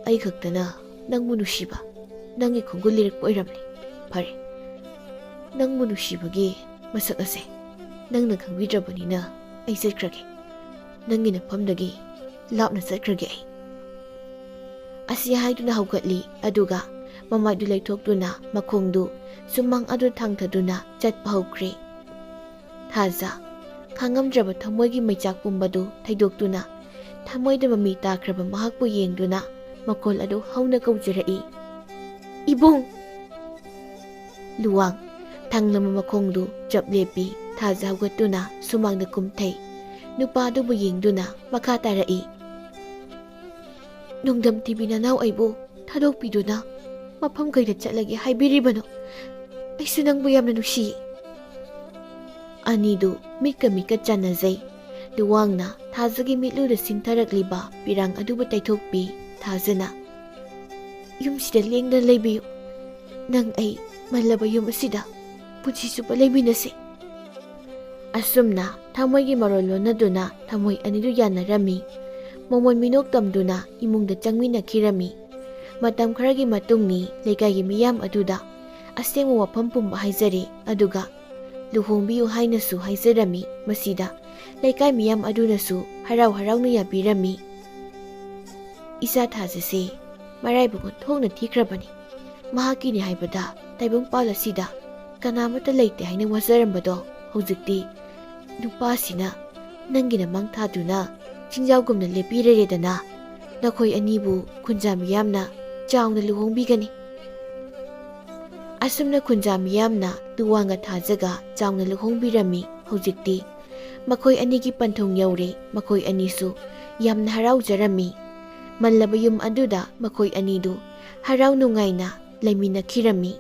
ꯑꯩ ꯈꯛꯇꯅ ꯅꯪꯕꯨ ꯅꯨꯡꯁꯤꯕ ꯅꯪꯒꯤ ꯈꯣꯡꯒꯨꯜ ꯂꯤꯔꯛꯄ ꯑꯣꯏꯔꯝꯂꯦ꯫ ꯐꯔꯦ, ꯅꯪꯕꯨ ꯅꯨꯡꯁꯤꯕꯒꯤ ꯃꯁꯛ ꯑꯁꯦ ꯅꯪꯅ ꯈꯪꯕꯤꯗ꯭ꯔꯕꯅꯤꯅ ꯑꯩ ꯆꯠꯈ꯭ꯔꯒꯦ꯫ ꯅꯪꯒꯤ ꯅꯐꯝꯗꯒꯤ ꯂꯥꯞꯅ ꯆꯠꯈ꯭ꯔꯒꯦ ꯑꯩ꯫" ꯑꯁꯤ ꯍꯥꯏꯗꯨꯅ ꯍꯧꯒꯠꯂꯤ, ꯑꯗꯨꯒ ꯃꯃꯥꯏꯗꯨ ꯂꯩꯊꯣꯛꯇꯨꯅ ꯃꯈꯣꯡꯗꯨ ꯁꯨꯃꯥꯡ ꯑꯗꯨ ꯊꯥꯡꯊꯗꯨꯅ ꯆꯠꯄ ꯍꯧꯈ꯭ꯔꯦ꯫ ꯊꯥꯖ ꯈꯥꯡꯉꯝꯗ꯭ꯔꯕ ꯊꯃꯣꯏꯒꯤ ꯃꯩꯆꯥꯛ ꯄꯨꯝꯕꯗꯨ ꯊꯩꯗꯣꯛꯇꯨꯅ ꯊꯃꯣꯏꯗ ꯃꯃꯤ ꯇꯥꯈ꯭ꯔꯕ ꯃꯍꯥꯛꯄꯨ ꯌꯦꯡꯗꯨꯅ ꯃꯈꯣꯜ ꯑꯗꯨ ꯍꯧꯅ ꯀꯧꯖꯔꯛꯏ, "ꯏꯕꯨꯡ!" ꯂꯨꯋꯥꯡ ꯊꯥꯡꯂꯝꯕ ꯃꯈꯣꯡꯗꯨ ꯆꯞ ꯂꯦꯞꯄꯤ꯫ ꯊꯥꯖ ꯍꯧꯒꯠꯇꯨꯅ ꯁꯨꯃꯥꯡꯗ ꯀꯨꯝꯊꯩ꯫ ꯅꯨꯄꯥꯗꯨꯕꯨ ꯌꯦꯡꯗꯨꯅ ꯃꯈꯥ ꯇꯥꯔꯛꯏ, "ꯅꯣꯡꯗꯝ ꯇꯤꯕꯤ ꯅꯅꯥꯎ ꯑꯩꯕꯨ ꯊꯥꯗꯣꯛꯄꯤꯗꯨꯅ ꯃꯐꯝ ꯀꯩꯗ ꯆꯠꯂꯒꯦ ꯍꯥꯏꯕꯤꯔꯤꯕꯅꯣ? ꯑꯩꯁꯨ ꯅꯪꯕꯨ ꯌꯥꯝꯅ ꯅꯨꯡꯁꯤꯌꯦ꯫" ꯑꯅꯤꯗꯨ ꯃꯤꯠꯀ ꯃꯤꯠꯀ ꯆꯥꯟꯅꯖꯩ꯫ ꯂꯨꯋꯥꯡꯅ ꯊꯥꯖꯒꯤ ꯃꯤꯠꯂꯨꯗ ꯁꯤꯟꯊꯔꯛꯂꯤꯕ ꯄꯤꯔꯥꯡ ꯑꯗꯨꯕꯨ ꯇꯩꯊꯣꯛꯄꯤ꯫ ꯊꯥꯖꯅ, "ꯌꯨꯝꯁꯤꯗ ꯂꯦꯡꯗꯅ ꯂꯩꯕꯤꯌꯨ꯫ ꯅꯪ ꯑꯩ ꯃꯜꯂꯕ ꯌꯨꯝ ꯑꯁꯤꯗ ꯄꯨꯟꯁꯤ ꯆꯨꯞꯄ ꯂꯩꯃꯤꯟꯅꯁꯤ꯫" ꯑꯁꯨꯝꯅ ꯊꯃꯣꯏꯒꯤ ꯃꯔꯣꯜ ꯂꯣꯟꯅꯗꯨꯅ ꯊꯃꯣꯏ ꯑꯅꯤꯗꯨ ꯌꯥꯅꯔꯝꯃꯤ꯫ ꯃꯃꯣꯟ ꯃꯤꯅꯣꯛ ꯇꯝꯗꯨꯅ ꯏꯃꯨꯡꯗ ꯆꯪꯃꯤꯟꯅꯈꯤꯔꯝꯃꯤ꯫ ꯃꯇꯝ ꯈꯔꯒꯤ ꯃꯇꯨꯡꯅꯤ ꯂꯩꯀꯥꯏꯒꯤ ꯃꯤꯌꯥꯝ ꯑꯗꯨꯗ ꯑꯁꯦꯡꯕ ꯋꯥꯐꯝ ꯄꯨꯝꯕ ꯍꯥꯏꯖꯔꯦ, ꯑꯗꯨꯒ ꯂꯨꯍꯣꯡꯕꯤꯌꯨ ꯍꯥꯏꯅꯁꯨ ꯍꯥꯏꯖꯔꯝꯃꯤ꯫ ꯃꯁꯤꯗ ꯂꯩꯀꯥꯏ ꯃꯤꯌꯥꯝ ꯑꯗꯨꯅꯁꯨ ꯍꯔꯥꯎ ꯍꯔꯥꯎꯅ ꯌꯥꯕꯤꯔꯝꯃꯤ꯫ "ꯏꯆꯥ ꯊꯥꯖꯁꯦ ꯃꯔꯥꯏꯕꯛ ꯑꯣꯟꯊꯣꯛꯅ ꯊꯤꯈ꯭ꯔꯕꯅꯤ꯫ ꯃꯍꯥꯛꯀꯤꯅꯤ ꯍꯥꯏꯕꯗ ꯇꯥꯏꯕꯪꯄꯥꯜ ꯑꯁꯤꯗ ꯀꯅꯥꯃꯠꯇ ꯂꯩꯇꯦ ꯍꯥꯏꯅ ꯋꯥꯖꯔꯝꯕꯗꯣ ꯍꯧꯖꯤꯛꯇꯤ ꯅꯨꯄꯥꯁꯤꯅ ꯅꯪꯒꯤꯗꯃꯛ ꯊꯥꯗꯨꯅ ꯆꯤꯡꯖꯥꯎꯒꯨꯝꯅ ꯂꯦꯞꯄꯤꯔꯦꯗꯅ꯫ ꯅꯈꯣꯏ ꯑꯅꯤꯕꯨ ꯈꯨꯟꯖꯥ ꯃꯤꯌꯥꯝꯅ ꯆꯥꯎꯅ ꯂꯨꯍꯣꯡꯕꯤꯒꯅꯤ꯫" ꯑꯁꯨꯝꯅ ꯈꯨꯟꯖꯥ ꯃꯤꯌꯥꯝꯅ ꯇꯨꯋꯥꯡꯒ ꯊꯥꯖꯒ ꯆꯥꯎꯅ ꯂꯨꯍꯣꯡꯕꯤꯔꯝꯃꯤ꯫ ꯍꯧꯖꯤꯛꯇꯤ ꯃꯈꯣꯏ ꯑꯅꯤꯒꯤ ꯄꯟꯊꯨꯡ ꯌꯧꯔꯦ꯫ ꯃꯈꯣꯏ ꯑꯅꯤꯁꯨ ꯌꯥꯝꯅ ꯍꯔꯥꯎꯖꯔꯝꯃꯤ꯫ ꯃꯜꯂꯕ ꯌꯨꯝ ꯑꯗꯨꯗ ꯃꯈꯣꯏ ꯑꯅꯤꯗꯨ ꯍꯔꯥꯎ ꯅꯨꯡꯉꯥꯏꯅ ꯂꯩꯃꯤꯟꯅꯈꯤꯔꯝꯃꯤ꯫